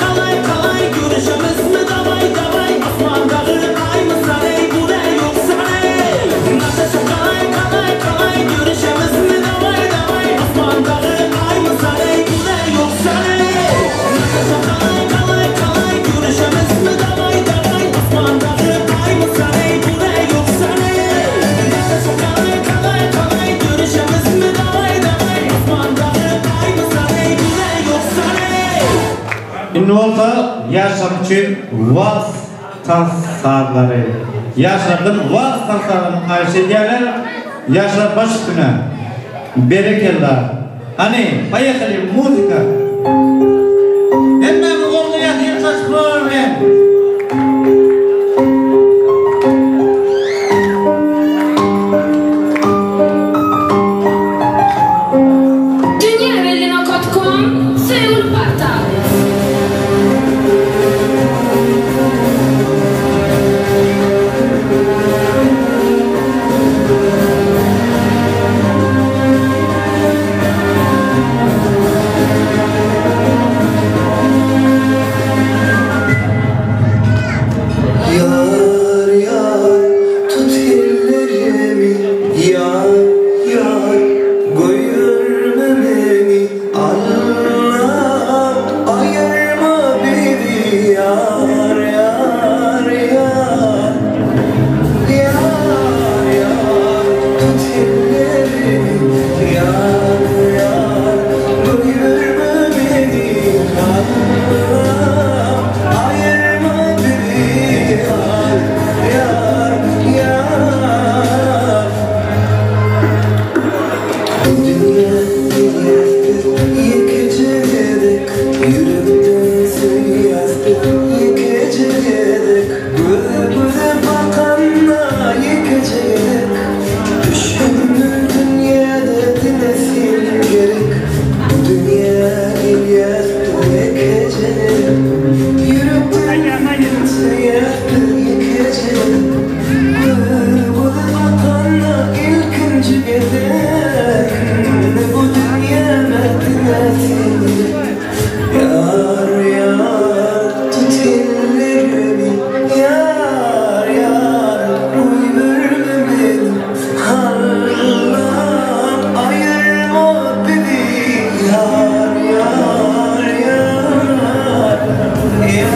Kalay kalay görüşemizmi davay davay Asmandaky aýmysan eý bu ne ýoksan eý Nataşa kalay kalay kalay görüşemizmi davay davay Asmandaky aýmysan eý bu ne ýoksan eý Nataşa kalay kalay kalay görüşemizmi davay davay Asmandaky aýmysan eý bu ne ýoksan eý Nataşa kalay kalay kalay görüşemizmi davay davay Asmandaky aýmysan eý bu ne ýoksan eý. Indi bolsa ýaşlar üçin wals tans sazlary. Ýaşlardan wals tans sazlaryny haýyş edýärler. Ýaşlar baş üstüne. Berekella. Hany, poýehali, muzyka. Hemmämiz goldaýas ýaşlar şular bilen. Dünýä belli nokat kom söýgüli portal. Yar yar tut ellerimi Yar yar goýberme meni Allam aýyrma bizi Yar yar yar Yar yar tut ellerimi Yar yar goýberme meni Allam aýyrma bizi Yar yar yar Bu dünýä gelýäs biz ýekeje gezek Ýürekden söýýäs biz ýekeje gezek Göze göze bakanda ýekeje gezek Düşündim dünýäde diňe sen gerek Bu dünýä gelýäs biz ýekeje gezek Ýürekden söýýäs biz ýekeje gezek Göze göze bakanda ilkinji gezek Bu dünýäme diňe sen gerek Ýar ýar tut ellerimi Ýar ýar goýberme meni Allam aýyrma bizi Ýar ýar ýar Ýar.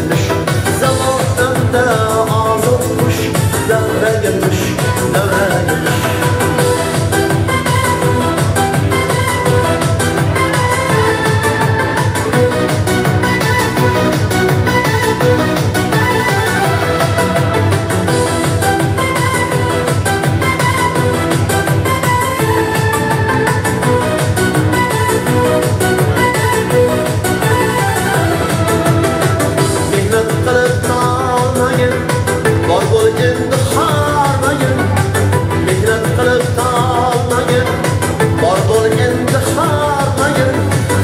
düş Zamanında azat kuş Devreye düş, devreye düş. Mehnat qilib tolmagin, bor bo'l endi hormagin. Mehnat qilib tolmagin, bor bo'l endi hormagin.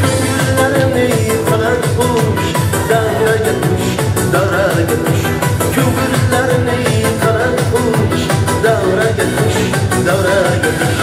Ko'ngillarini qilar xush, davraga tush, davraga tush. Ko'ngillarini qilar xush, davraga tush, davraga tush.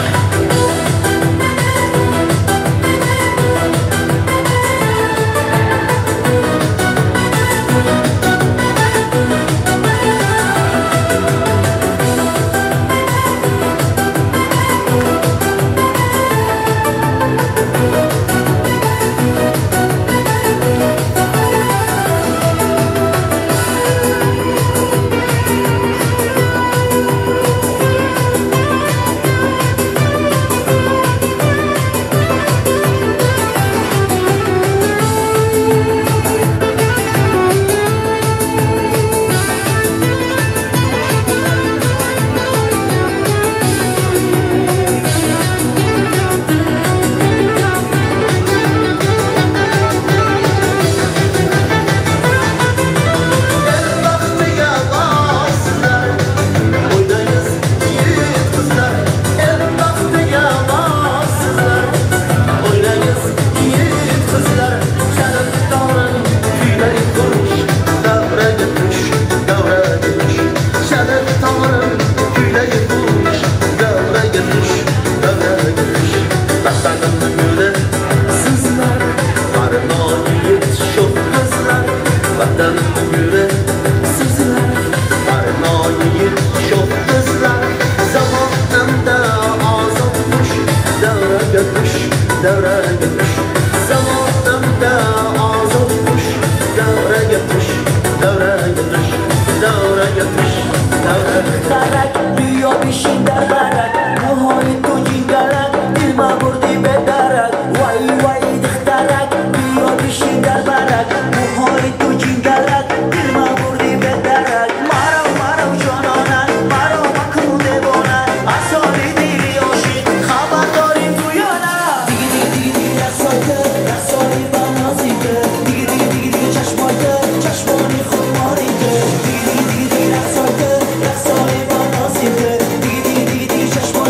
El baxtiga borsizlar, o'ynaymiz yigit qizlar. El baxtiga borsizlar, o'ynaymiz yigit qizlar. Chalib torin kuylay qush, davraga tush, davraga tush. Chalib torin kuylay qush, davraga tush, davraga tush. Vatanimni guli sizlar, barno yigit sho'x qizlar. Vatanimni guli sizlar, barno yigit sho'x qizlar. Zamonimda ozod qush, davraga tush, davraga tush. Zamonimda ozod qush, davraga tush, davraga tush, davraga tush, davraga. دخترک بیا بشین در برک، موهای تو جینگلک، دل ما بردی به درک. وای وای دخترک بیا بشین در برک، موهای تو جینگلک، دل ما بردی به درک. مرا مرا جانانه، مرا مکن دیوانه، اسالی دیری عاشق خبر داریم تو یا نه؟ دیگه دیگه دیگه دیگه رقصایته، رقصای بنازیته. دیگه دیگه دیگه دیگه چشمایته، چشمانی خماریته. دیگه دیگه دیگه دیگه رقصایته، رقصای بنازیته. دیگه دیگه دیگه دیگه چشمایته.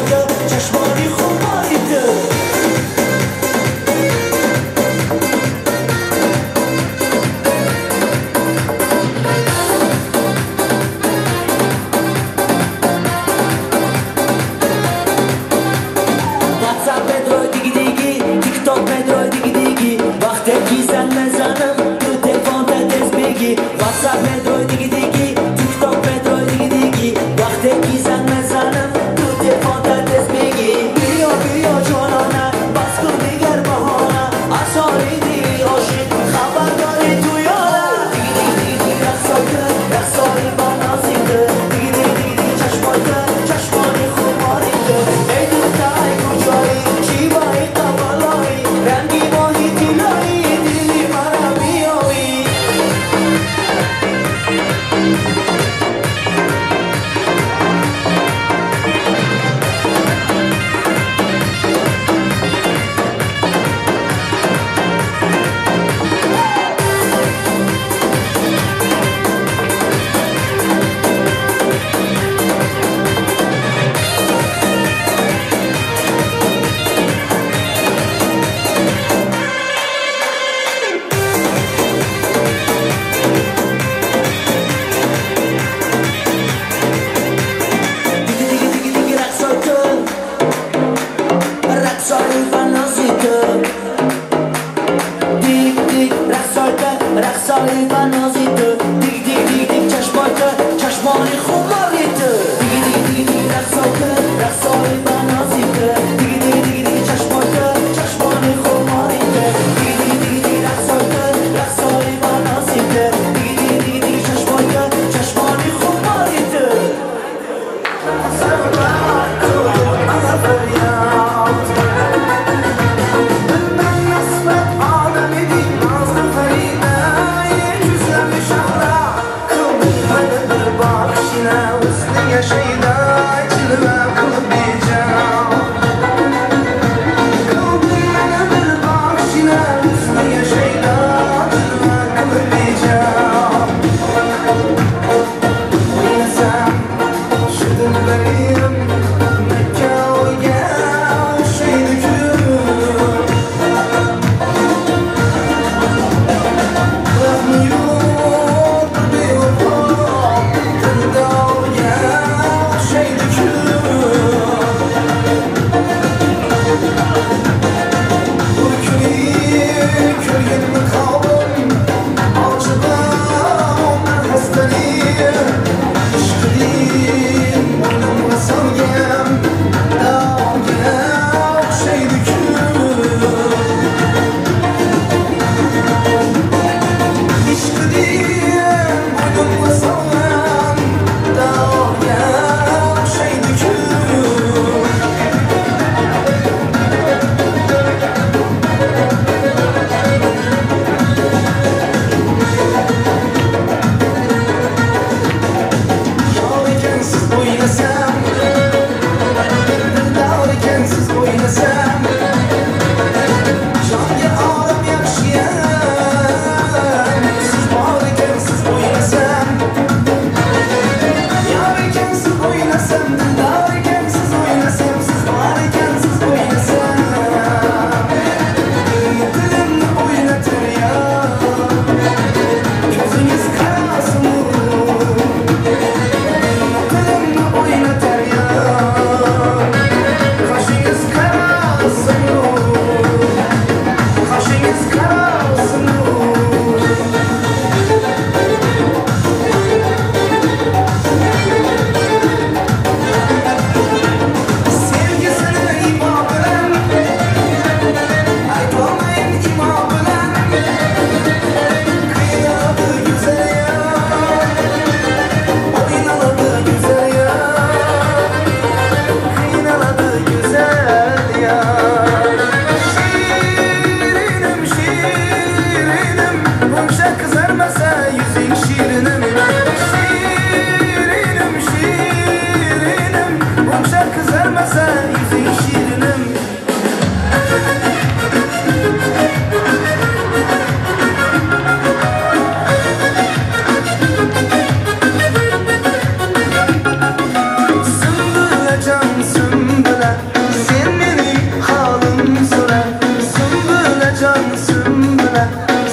jan sümbüle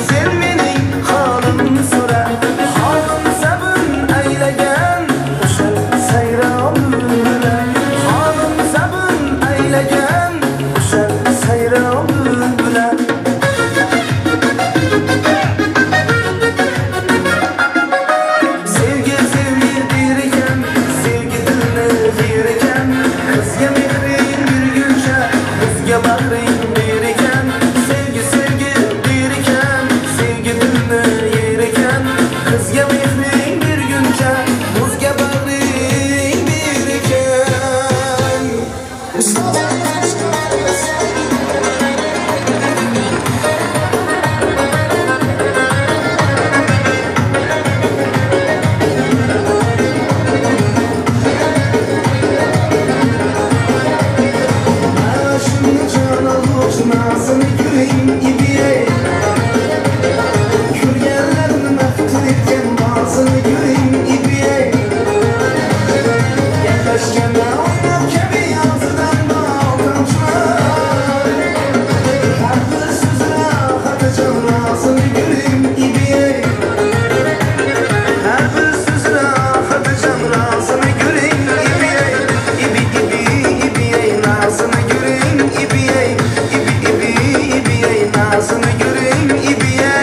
Sen meniň halym sora Halym sabun eýlegen Oşal saýra bülbüle Halym sabun eýlegen Oşal saýra bülbüle Sevgi sevgi diýr eken Sevgi dilni ýer eken Gyzga mährin bir gülçe Bizge bagryň bir eken Sevgi sevgi diýr eken Sevgi dilni ýer eken Gyzga mährin bir gülçe Buzga bagryň bir eken. Şimdi can alıp nazını göreyim ibiye Kürgenlerini meftun etken bazını göreyim ibiye Yerleşkende oynap kebi yazıdan baltamçılar Her bir sözüne Hatice'nin nazını göreyim ibiye Her bir sözüne Hatice'nin nazını göreyim ibiye İbi ibi ibiye nazını göreyim ibiye İbi ibi ibiye nazını göreyim ibiye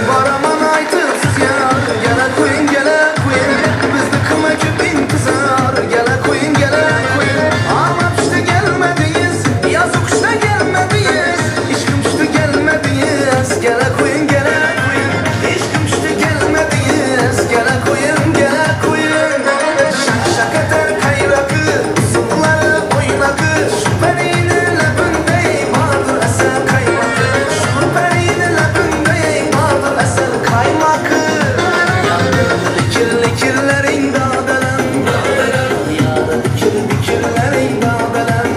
Baraman aytıpsız yar Gele koyun gele koyun Bizni kıma köp intizar Gele koyun gele koyun Ama pişti gelmediniz Yazık işte gelmediniz İşkim pişti gelmediniz Gele koyun gele koyun İşkim pişti gelmediniz Gele koyun gele koyun Şak şak eter kayrakı Uzunları oynakı Şu perinin lebinde Vardır eser kaymakı Şu perinin lebinde Vardır eser kaymakı Dikir dikirlerin dağdelen Yâre dikir dikirlerin dağdelen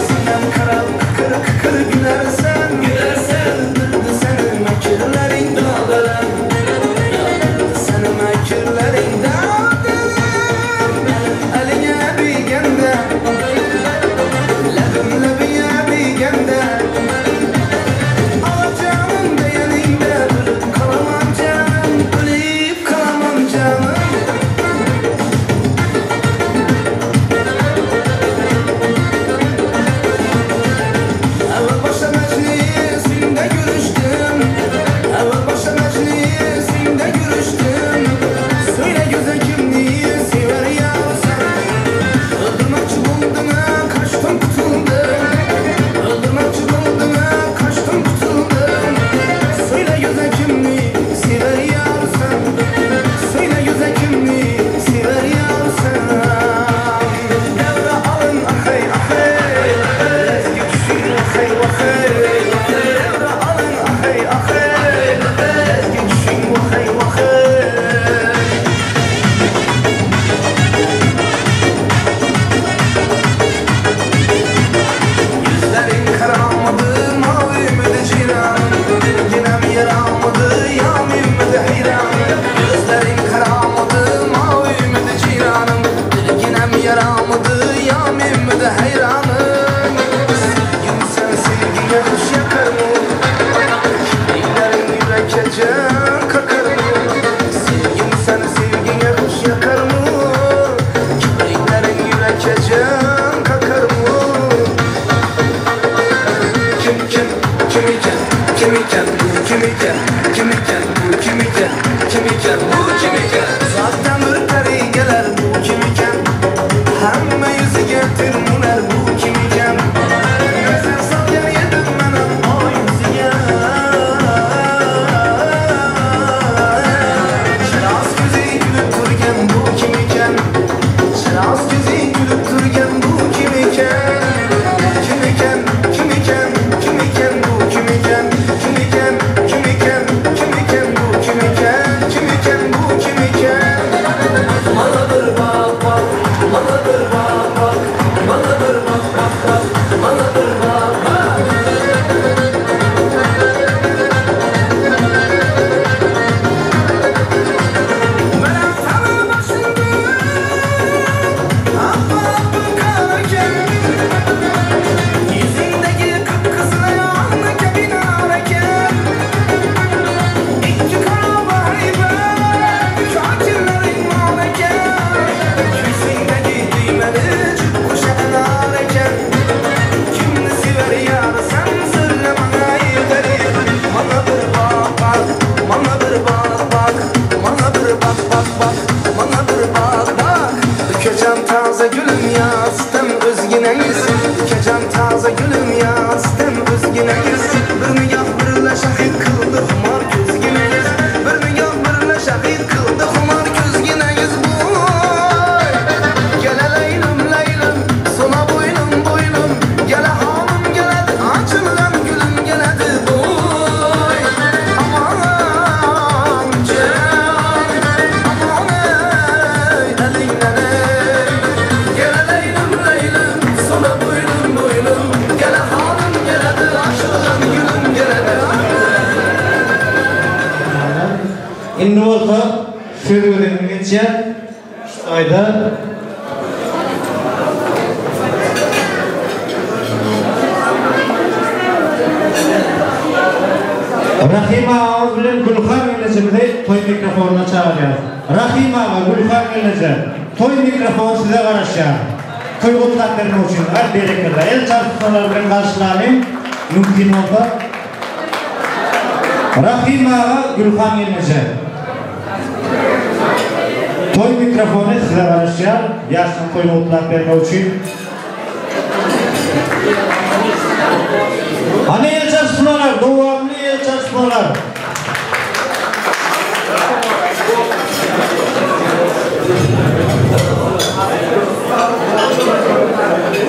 Sinem karal kıkır kıkır gülersen Gülersen Öldürdü seni mekirlerin dağdelen Öldürdü seni mekirlerin dağdelen Eline bir gende Lebim lebine bir gende Alacağım beğeninde Ölüp kalamam canım Ölüp kalamam canım. Evvel başa meclisinde görüştüm Evvel başa meclisinde görüştüm Söyle göze kimliği sever ya sen Öldürmekçi buldum ha, kaçtım kutuldum Öldürmekçi buldum ha, kaçtım kutuldum Söyle göze kimliği sever ya sen Söyle göze kimliği sever ya sen Devre alın ahey ahey Lezgi düşün ahey vahey Devre alın ahey ahey Lezgi düşün vahey vahey. Yüzlerin karamadı, mavi midi ciranım Yinem yaramadı, yamim midi hayranım Gözlerin karamadı, mavi midi ciranım Yinem yaramadı, yamim midi hayranım Sevgim sen sevgiye kuş yakar mı? Ellerin yürek can kakar mı? Sevgim sen sevgiye kuş yakar mı? Kibriklerin yürek can kakar mı? Kim kim kim iken kim iken bu kim iken kim iken bu kim iken kim iken bu kim iken Zaten bir peri geler bu kim iken Hemme yüzü getir muner bu kim iken Nezer sal yer yedim bana o yüzüge Şeras gözü gülüp durgen bu kim iken Şeras gözü gülüp durgen bu kim iken Kim iken, kim iken, kim iken bu kim iken, kim iken, Indi bolsa söz gezegine geçýär. Şu taýda. Rahym agamyz bilen Gülhan gelnejemizi toý mikrofonyna çagyrýarys. Rahym aga, Gülhan gelneje, toý mikrofony size garaşýar. Toý gutlap bermek üçin. Ay berekella. El çarpyşmalar bilen garşylalyň. Mümkin bolsa. Rahym aga, Gülhan gelneje. Toý mikrofony size garaşýar. Ýaşlaryň toýuny gutlap bermek üçin. Hany el çarpyşmalar, dowamly el çarpyşmalar.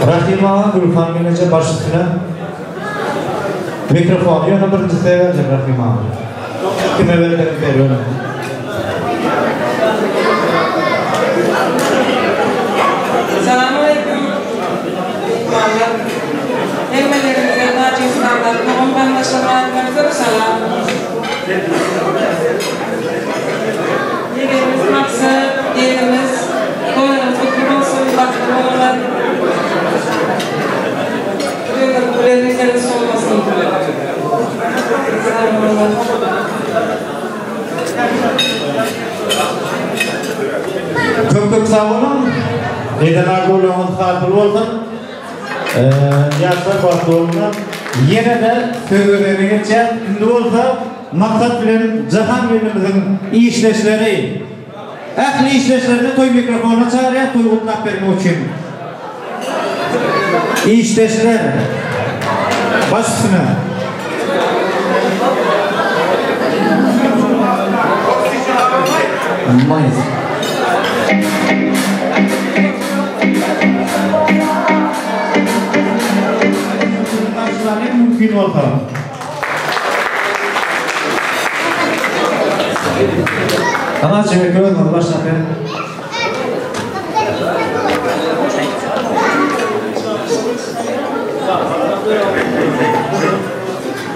Rahym aga, Gülhan gelneje baş üstüne. Mikrofony ýöne birinji size berjek Rahym aga. Kime berseňiz beriberiň. Salam aleýkum myhmanlar. Hemmeleriňize Tajigistandan dogan garyndaşlaryň adyndan köp salam. Ýegenimiz Maksat, gelnimiz toýuňyz gutly bolsun, bagtly boluňlar. Ömür bilenlikleriniz solmasyn. Sag boluňlar. Köp köp sag boluň. Eden arzuwlaryňyz hasyl bolsun. Ýaşlar bagtly bolsunlar. Ýene-de söz gezegine geçýäs. Indi bolsa Maksat bilen Jahan gelnimiziň işdeşleri. Ähli işdeşlerini toý mikrofonyna çagyrýas toý gutlap bermek üçin. Işdeşler baş üstüne. Maýs. Garşylalyň mümkin bolsa. Ana çemek özüňiz başlap beriň.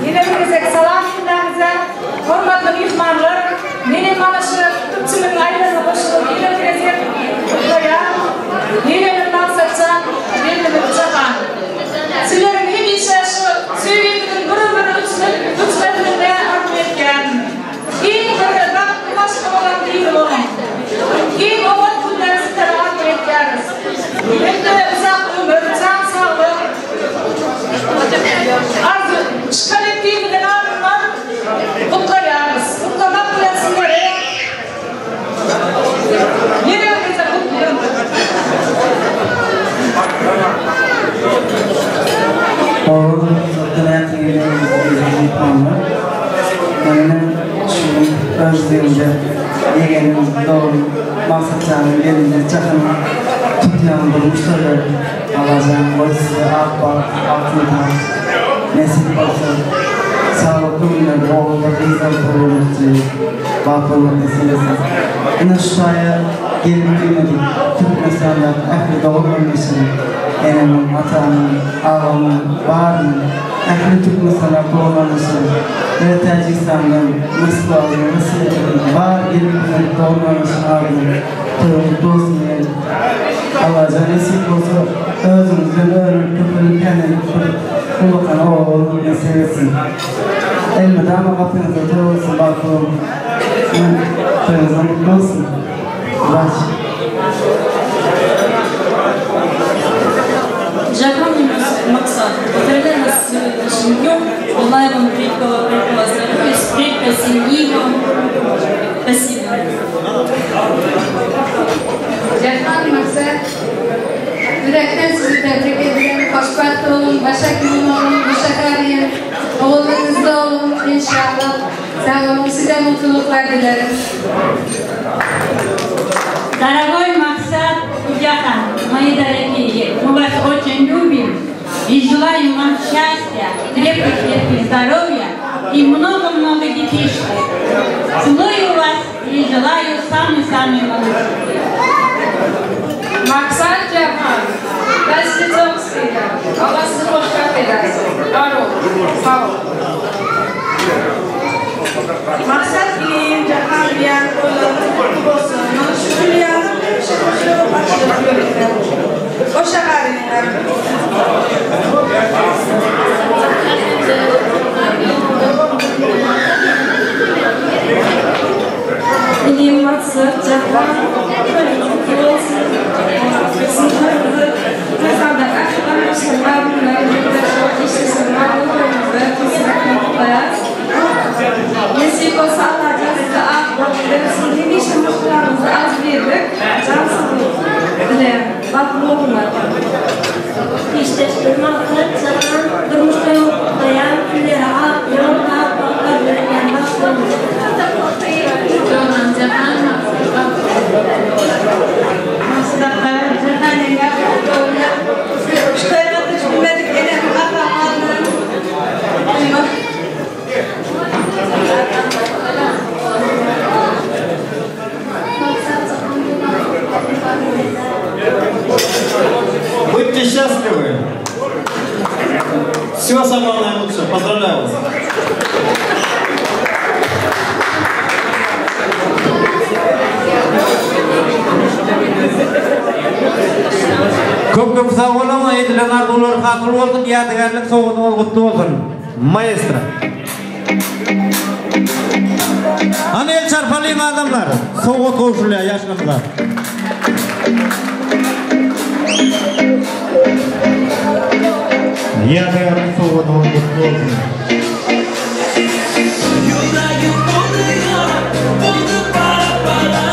Ýene bir gezek salam hemmäňize. Hormatly myhmanlar, menem mana şu köpçüligiň aýlaryna goşulyp ýene bir gezek gutlaýan. Ýegenim Maksatjan, gelnimiz Jahan. Sizleriň hemişe şu söýgiňiziň bir ömür öçmezligini arzuw edýärin. Iň bir bagtly maşgalalaryň biri boluň. Iň oňat günleri sizlere arzuw edýäris. Hem-de uzak ömür, jan saglyk arzuw Şu kollektiwimiziň adyndan gutlaýarys. Gutlamak bilen sizleri Ýene bir gezek gutlaýaryn. Owadan uzakdan ähli gelen eziz myhmanlar. Menden şu gün öz düýnde ýegenim, doganym Maksat janyň gelnine Jahanyň tutýan durmuş toýlary. Allajan goý size ak bagt, altyn tagt nesip bolsun. Saglykly günlerde oguldyr gyzlar bolmakçy. Bagt bolmak nesip etsin. Ine şu taýa gelip bilmedik Türkmenistandaky ähli dogan-garyndaşlaryň, enemiň, atamyň, agamyň, barynyň, ähli Türkmenistandaky dogan-garyndaşlaryň we Täjigistandan, Moskwadan, Russiýadan bar gelip bilmedik dogan-garyndaşlaryň adyndan toýuň gutly bolsun diýýän. Allajan nesip bolsa özüňizden örülip köpelip hänelip bir ullakan oba bolmak nesip etsin. Elmydama gapyňyzda toý bolsun bagtly boluň. Toýuňyzam gutly bolsun. Udaç. Jahan Maksat, поздравляю вас с сегодняшним днем. Желаю вам крепкого, крепкого здоровья, крепкой семьи вам. Спасибо. Jahan Maksat, ýürekden sizi tebrik edýän, hoşbagt boluň, başak müň boluň, guşak arýan, ogullyňyzda boluň, inşallah. Sag boluň, size mutluluklar dilerim. Дорогой Максат и Джахан, мои дорогие, мы вас очень любим и желаем вам счастья, крепких-крепких здоровья и много-много детишек. Целую вас и желаю самый-самый лучший. Maksat Jahan, ben sizi çok istedim. Allah sizi hoşbagt edersin. Var olun, sag olun. Maksat bilen Jahan bilen. Toýlaryňyz gutly bolsun. Mana şu gül ýaly hemişe goşulyp açylyp ýörüňler. Goşa garyňlar. Inim Maksat Jahan toýuňyz gutly bolsun. Biziň toýumyzy Türkmenistandaky ähli garyndaşlaryň adyndan işdeşleriň adyndan toýuňyzy tüýs ýürekden gutlaýarys. Nesip bolsa Allajan size ak bagt bersin. Hemişe maşgalaňyzda agzybirlik, jan saglyk dileýän. Bagtly boluňlar. Işdeşler Maksat Jahan durmuş toýuňy gutlaýan. Sizlere ak ýol, ak bagt arzuw edýän. Bagtly boluň. Joram Jahan Maksat bagtly boluň. Maksat Jahan ýeňňe bagtly boluň. Şu toýa gatnaşyp bilmedik enem, atam adyndan. Будьте счастливы! Всего самого наилучшего. Поздравляю вас. Köp köp sag boluň, edilen arzuwlar hasyl bolsun, ýadygärlik sowgadyňyz gutly bolsun. Maestro. Hany el çarpalyň adamlar. Sowgat gowşurylýar ýaşlarymyza. Ýadygärlik sowgadyňyz gutly bolsun. Ýüregim boldy ýara, boldy para-para.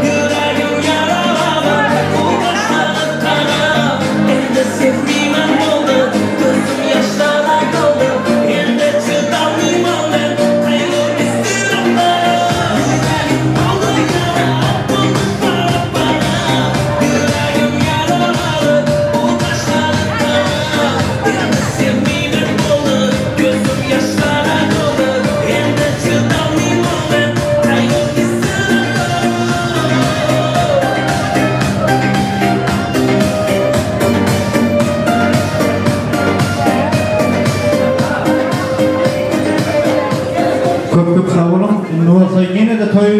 Ýüregim ýaralady, ugraşmadyk gana. Endi sevmeýmen boldy, gözüm ýaşlara doldy. Endi çydalmyman men, gaýgy istiraplara. Ýüregim boldy ýara, boldy para-para. Ýüregim ýaralady, ugraşmadyk gana. Endi sevmeýmen boldy, gözüm ýaşlara doldy. Endi çydalmyman men, gaýgy istiraplara. Köp köp sag boluň. Indi bolsa ýene-de toý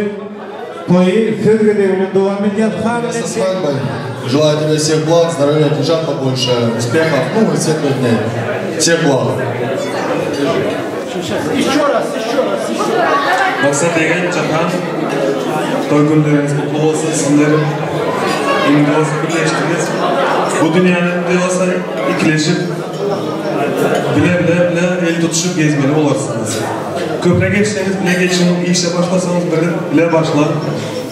toýy söz gezegi bilen dowam edýär. Со свадьбой. Желаю тебе всех благ, здоровья, деньжат побольше, успехов, ну и светлых дней. Всех благ. Еще раз, еще раз, еще раз. Maksat ýegen Jahan, toý günleriňiz gutly bolsun, sizler indi bolsa birleşdiňiz. Bu dünýäni indi bolsa ikileşip, bile bile bile el tutuşyp gezmeli bolarsyňyz. Köpre geçseňiz bile geçiň, işe başlasaňyz bir bile başlaň.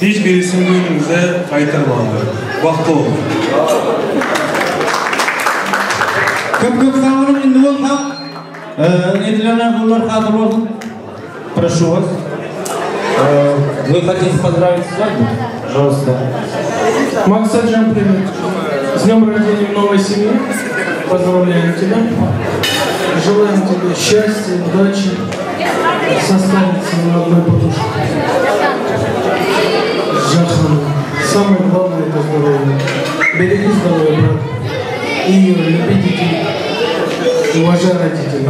Hiç birisini göwnüňize gaýtarmaňlar. Bagtly boluň. Köp köp sag boluň indi bolsa edilen arzuwlar hasyl bolsun. Прошу вас. Вы хотите поздравить свадьбу? Пожалуйста. Максаджан, привет. С днем рождения в новой семье. Поздравляем тебя. Желаем тебе счастья, удачи. Состариться на одной подушке. Джахан. Самое главное это здоровье. Береги здоровье, брат. И люби детей. Уважай родителей.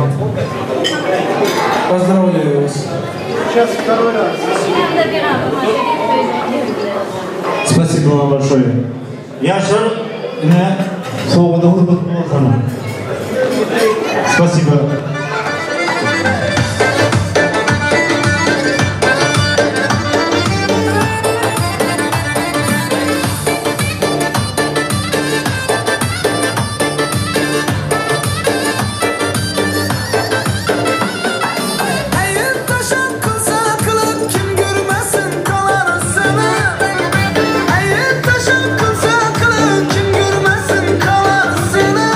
Поздравляю вас. Сейчас второй раз. Спасибо вам большое. Ýaşlar ine sowgadyňyz gutly bolsun. Спасибо. Eğip taşan kılsa kılıp kim görmesin kalarısını. Eğip taşan kılsa kılıp kim görmesin kalarısını.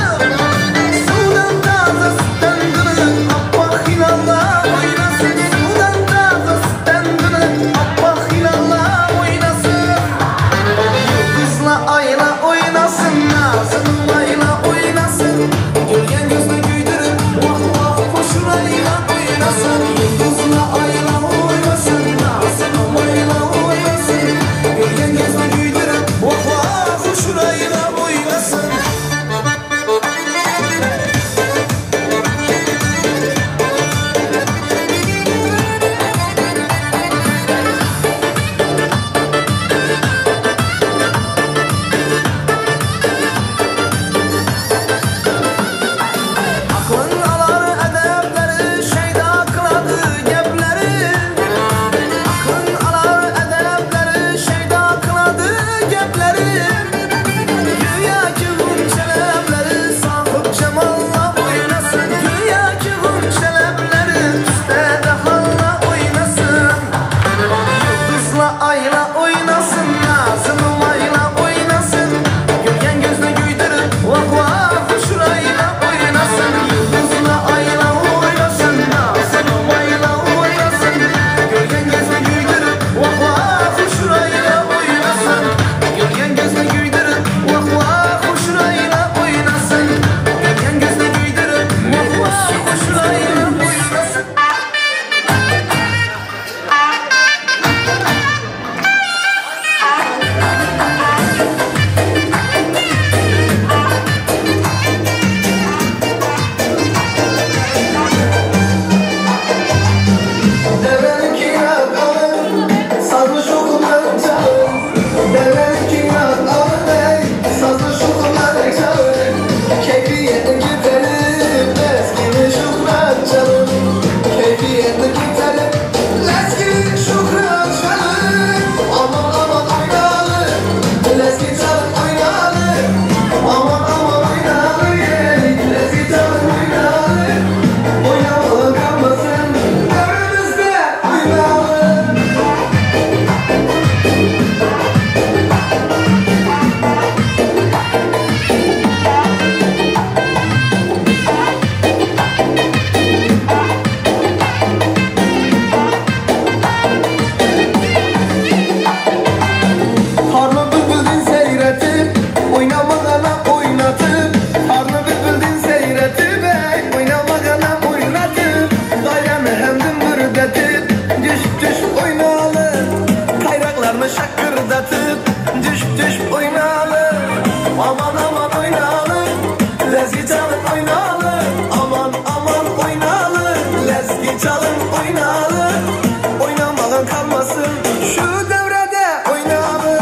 Sudan taze sütten kılıp appak hilallah oynasın. Sudan taze sütten kılıp appak hilallah oynasın. Yıldızla ayla oynasın, nazım ayla oynasın. Gölgen gözüne güydürüp vah vah koşurayla oynasın. Yıldızla ayla oynasın, nazım ayla oynasın. Gölgen gözüne güydürüp vah vah koşurayla oynasın. Şu devrede oynalı.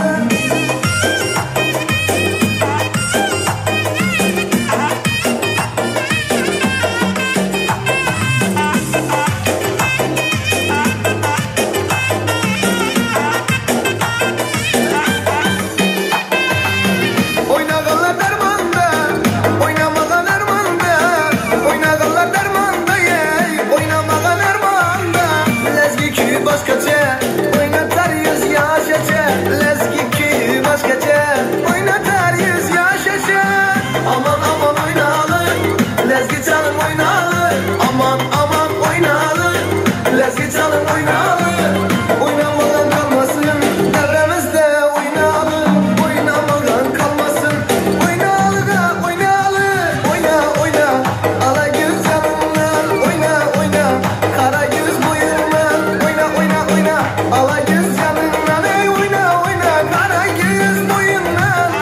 Oynağanlar dermanda, oynamağan ermanda, oynağanlar dermanda, ey, oynamağan ermanda. Lezgi ki başkaca, oynatar yüz yaşaca. Lezgi ki başkaca, oynatar yüz yaşaca. Aman aman oynalı, lezgi çalın oynalı. Aman aman oynalı, lezgi çalın oynalı. Oynamadan kalmasın, devremizde oynalı. Oynamadan kalmasın, oynalı da oynalı. Oyna oyna, ala göz canımdan. Oyna oyna, kara göz boyundan. Oyna oyna oyna, ala göz canımdan. Ey oyna oyna, kara göz boyundan.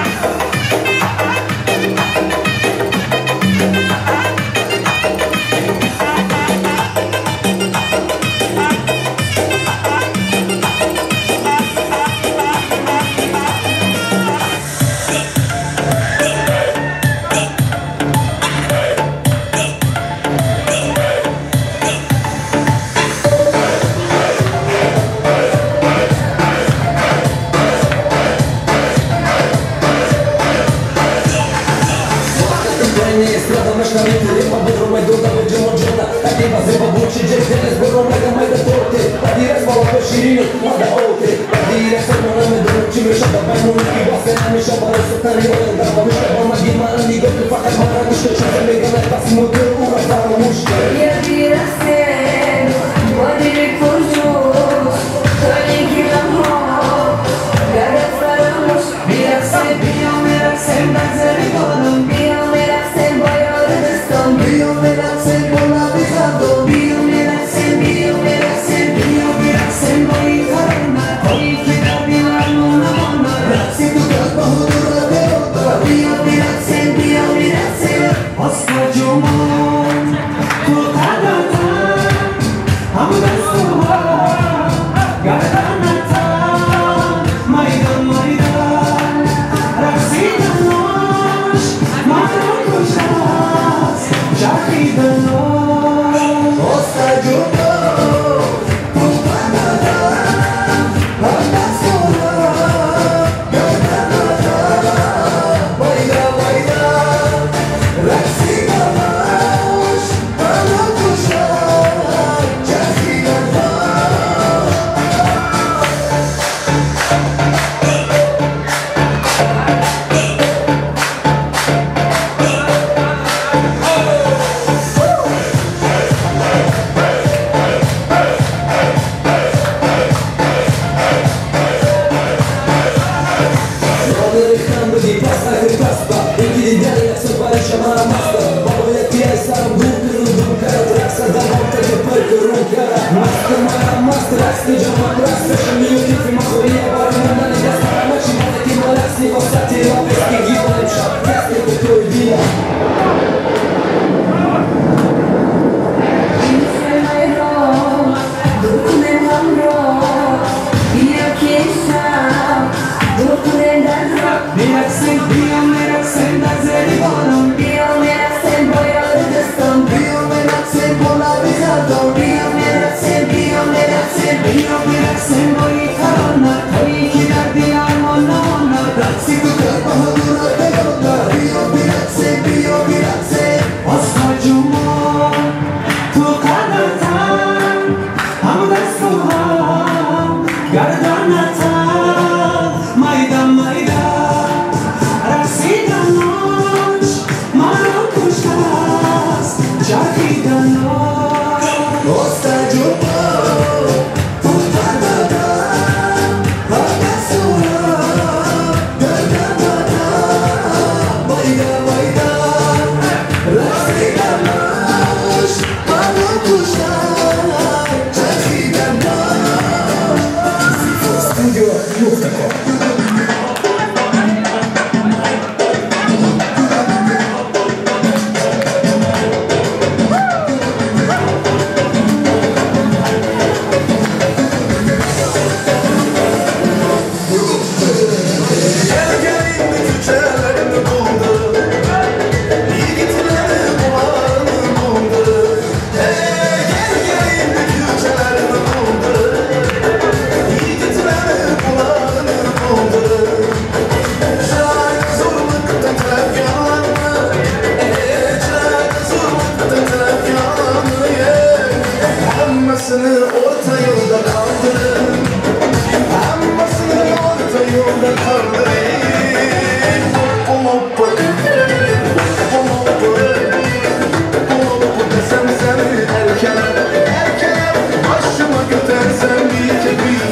Osta Jumbo, tu Hammasini o'rta yo'lda qoldirib, hammasini o'rta yo'lda qoldirib. Oppa, oppa, oppa desem seni erkeler, erkeler, başıma götersem bir bir.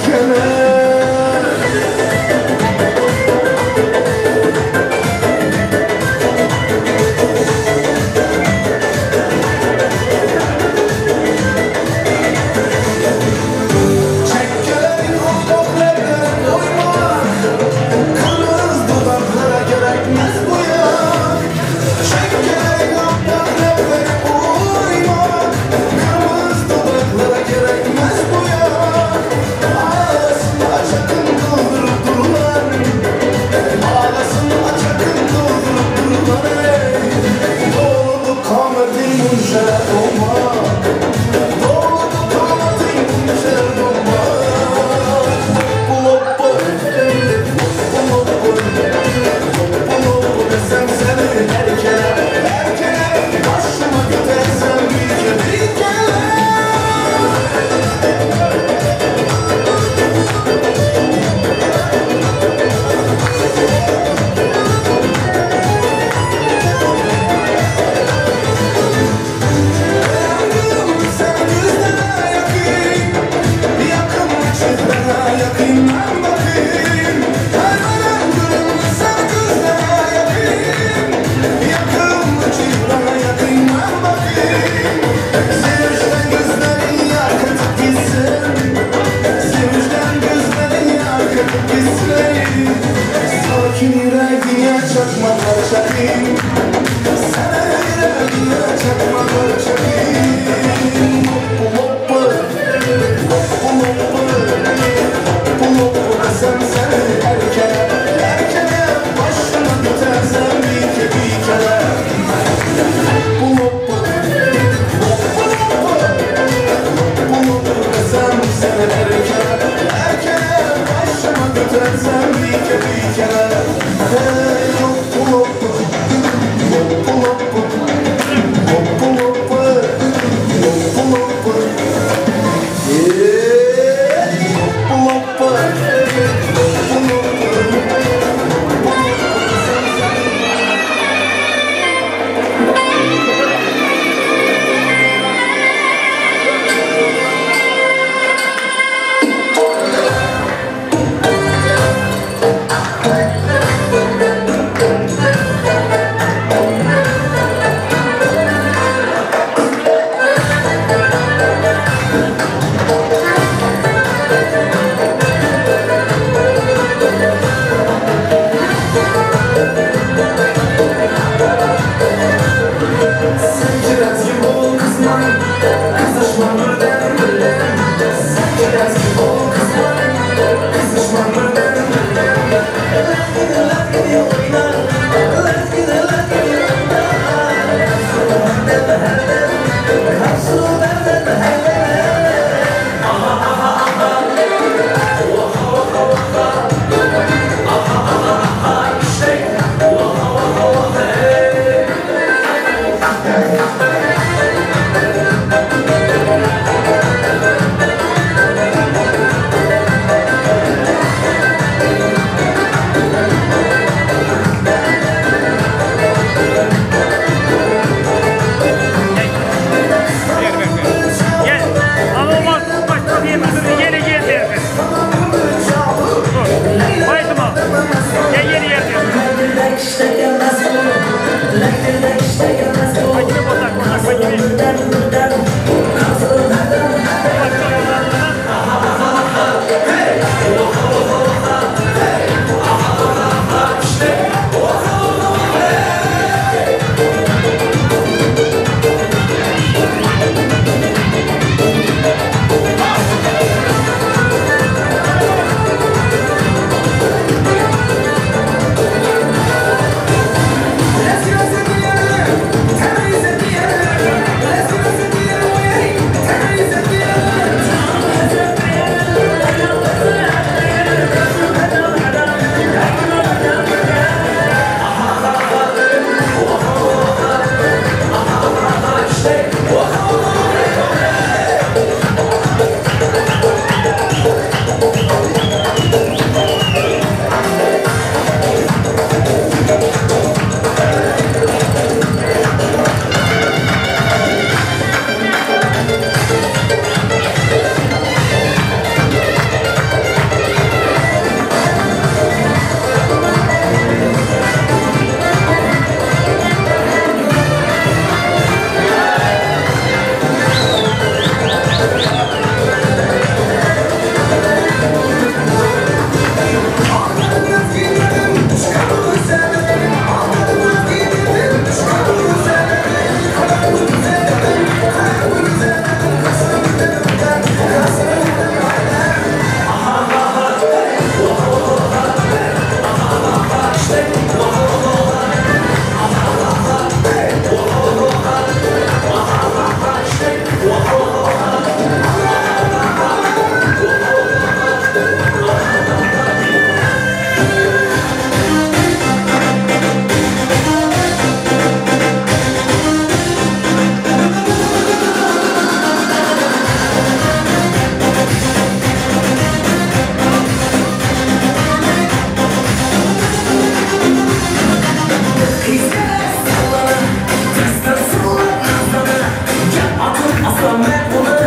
ony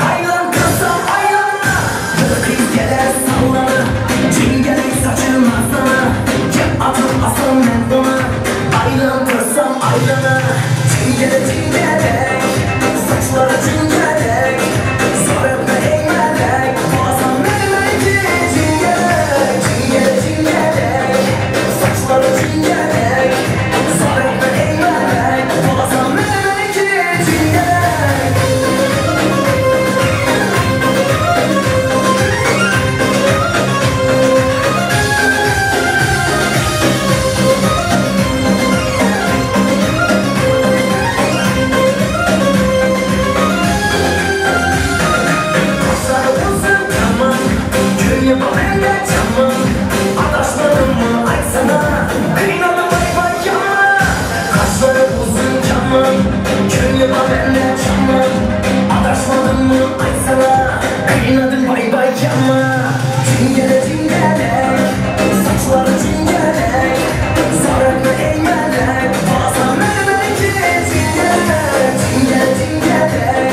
Aýlandyrsam aýlanyna Bir gyz geler sallanyp Çingelek saçy maslana Gep atyp asam men ona Aýlandyrsam aýlana Çingele çingelek Saçlary çingelek Zor etme eý melek Bolasam meni-meniki Çingelek Çingele çingelek Saçlary çingelek Zor etme eý melek Bolasam meni-meniki Çingelek. Saçlary uzun kaman, Köňli bar mende çaman, Adaşmadym mı aýtsana, Gynadım aý baý ýaman. Gaşlary uzun kaman, Köňli bar mende çaman, Adaşmadym mı aýtsana, Gynadım baý baý ýaman. Çingene çingelek, Saçlary çingelek, Zor etme eý melek, Bolasam meni-meniki Çingelek, çingele çingelek,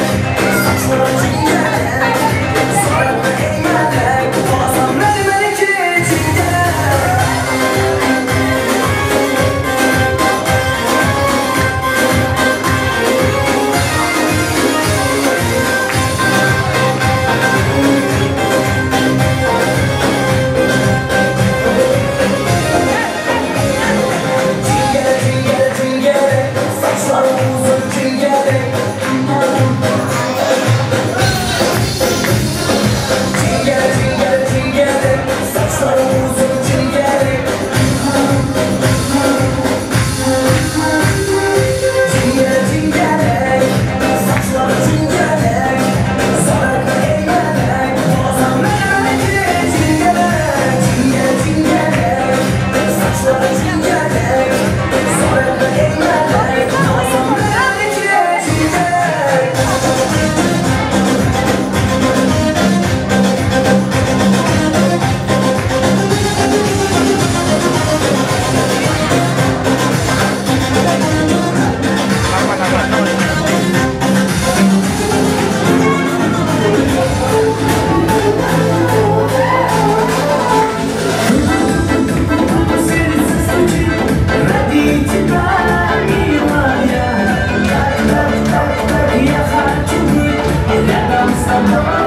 Saçlary çingelek, Zor etme eý melek, Bolasam meni-meniki Çingelek. Çingele çingele çingele, Saçlary uzun çingelek. Çingele çingele çingele, Saçlary uzun çingelek. Çingele çingelek, Saçlary çingelek, Zor etme eý melek, Bolasam meni-meniki Çingelek, çingele çingelek, Saçlary çingelek, Zor etme eý melek, Bolasam meni-meniki Çingelek. Сердце стучит ради тебя, милая. Так, так, так, так я хочу быть рядом с тобой.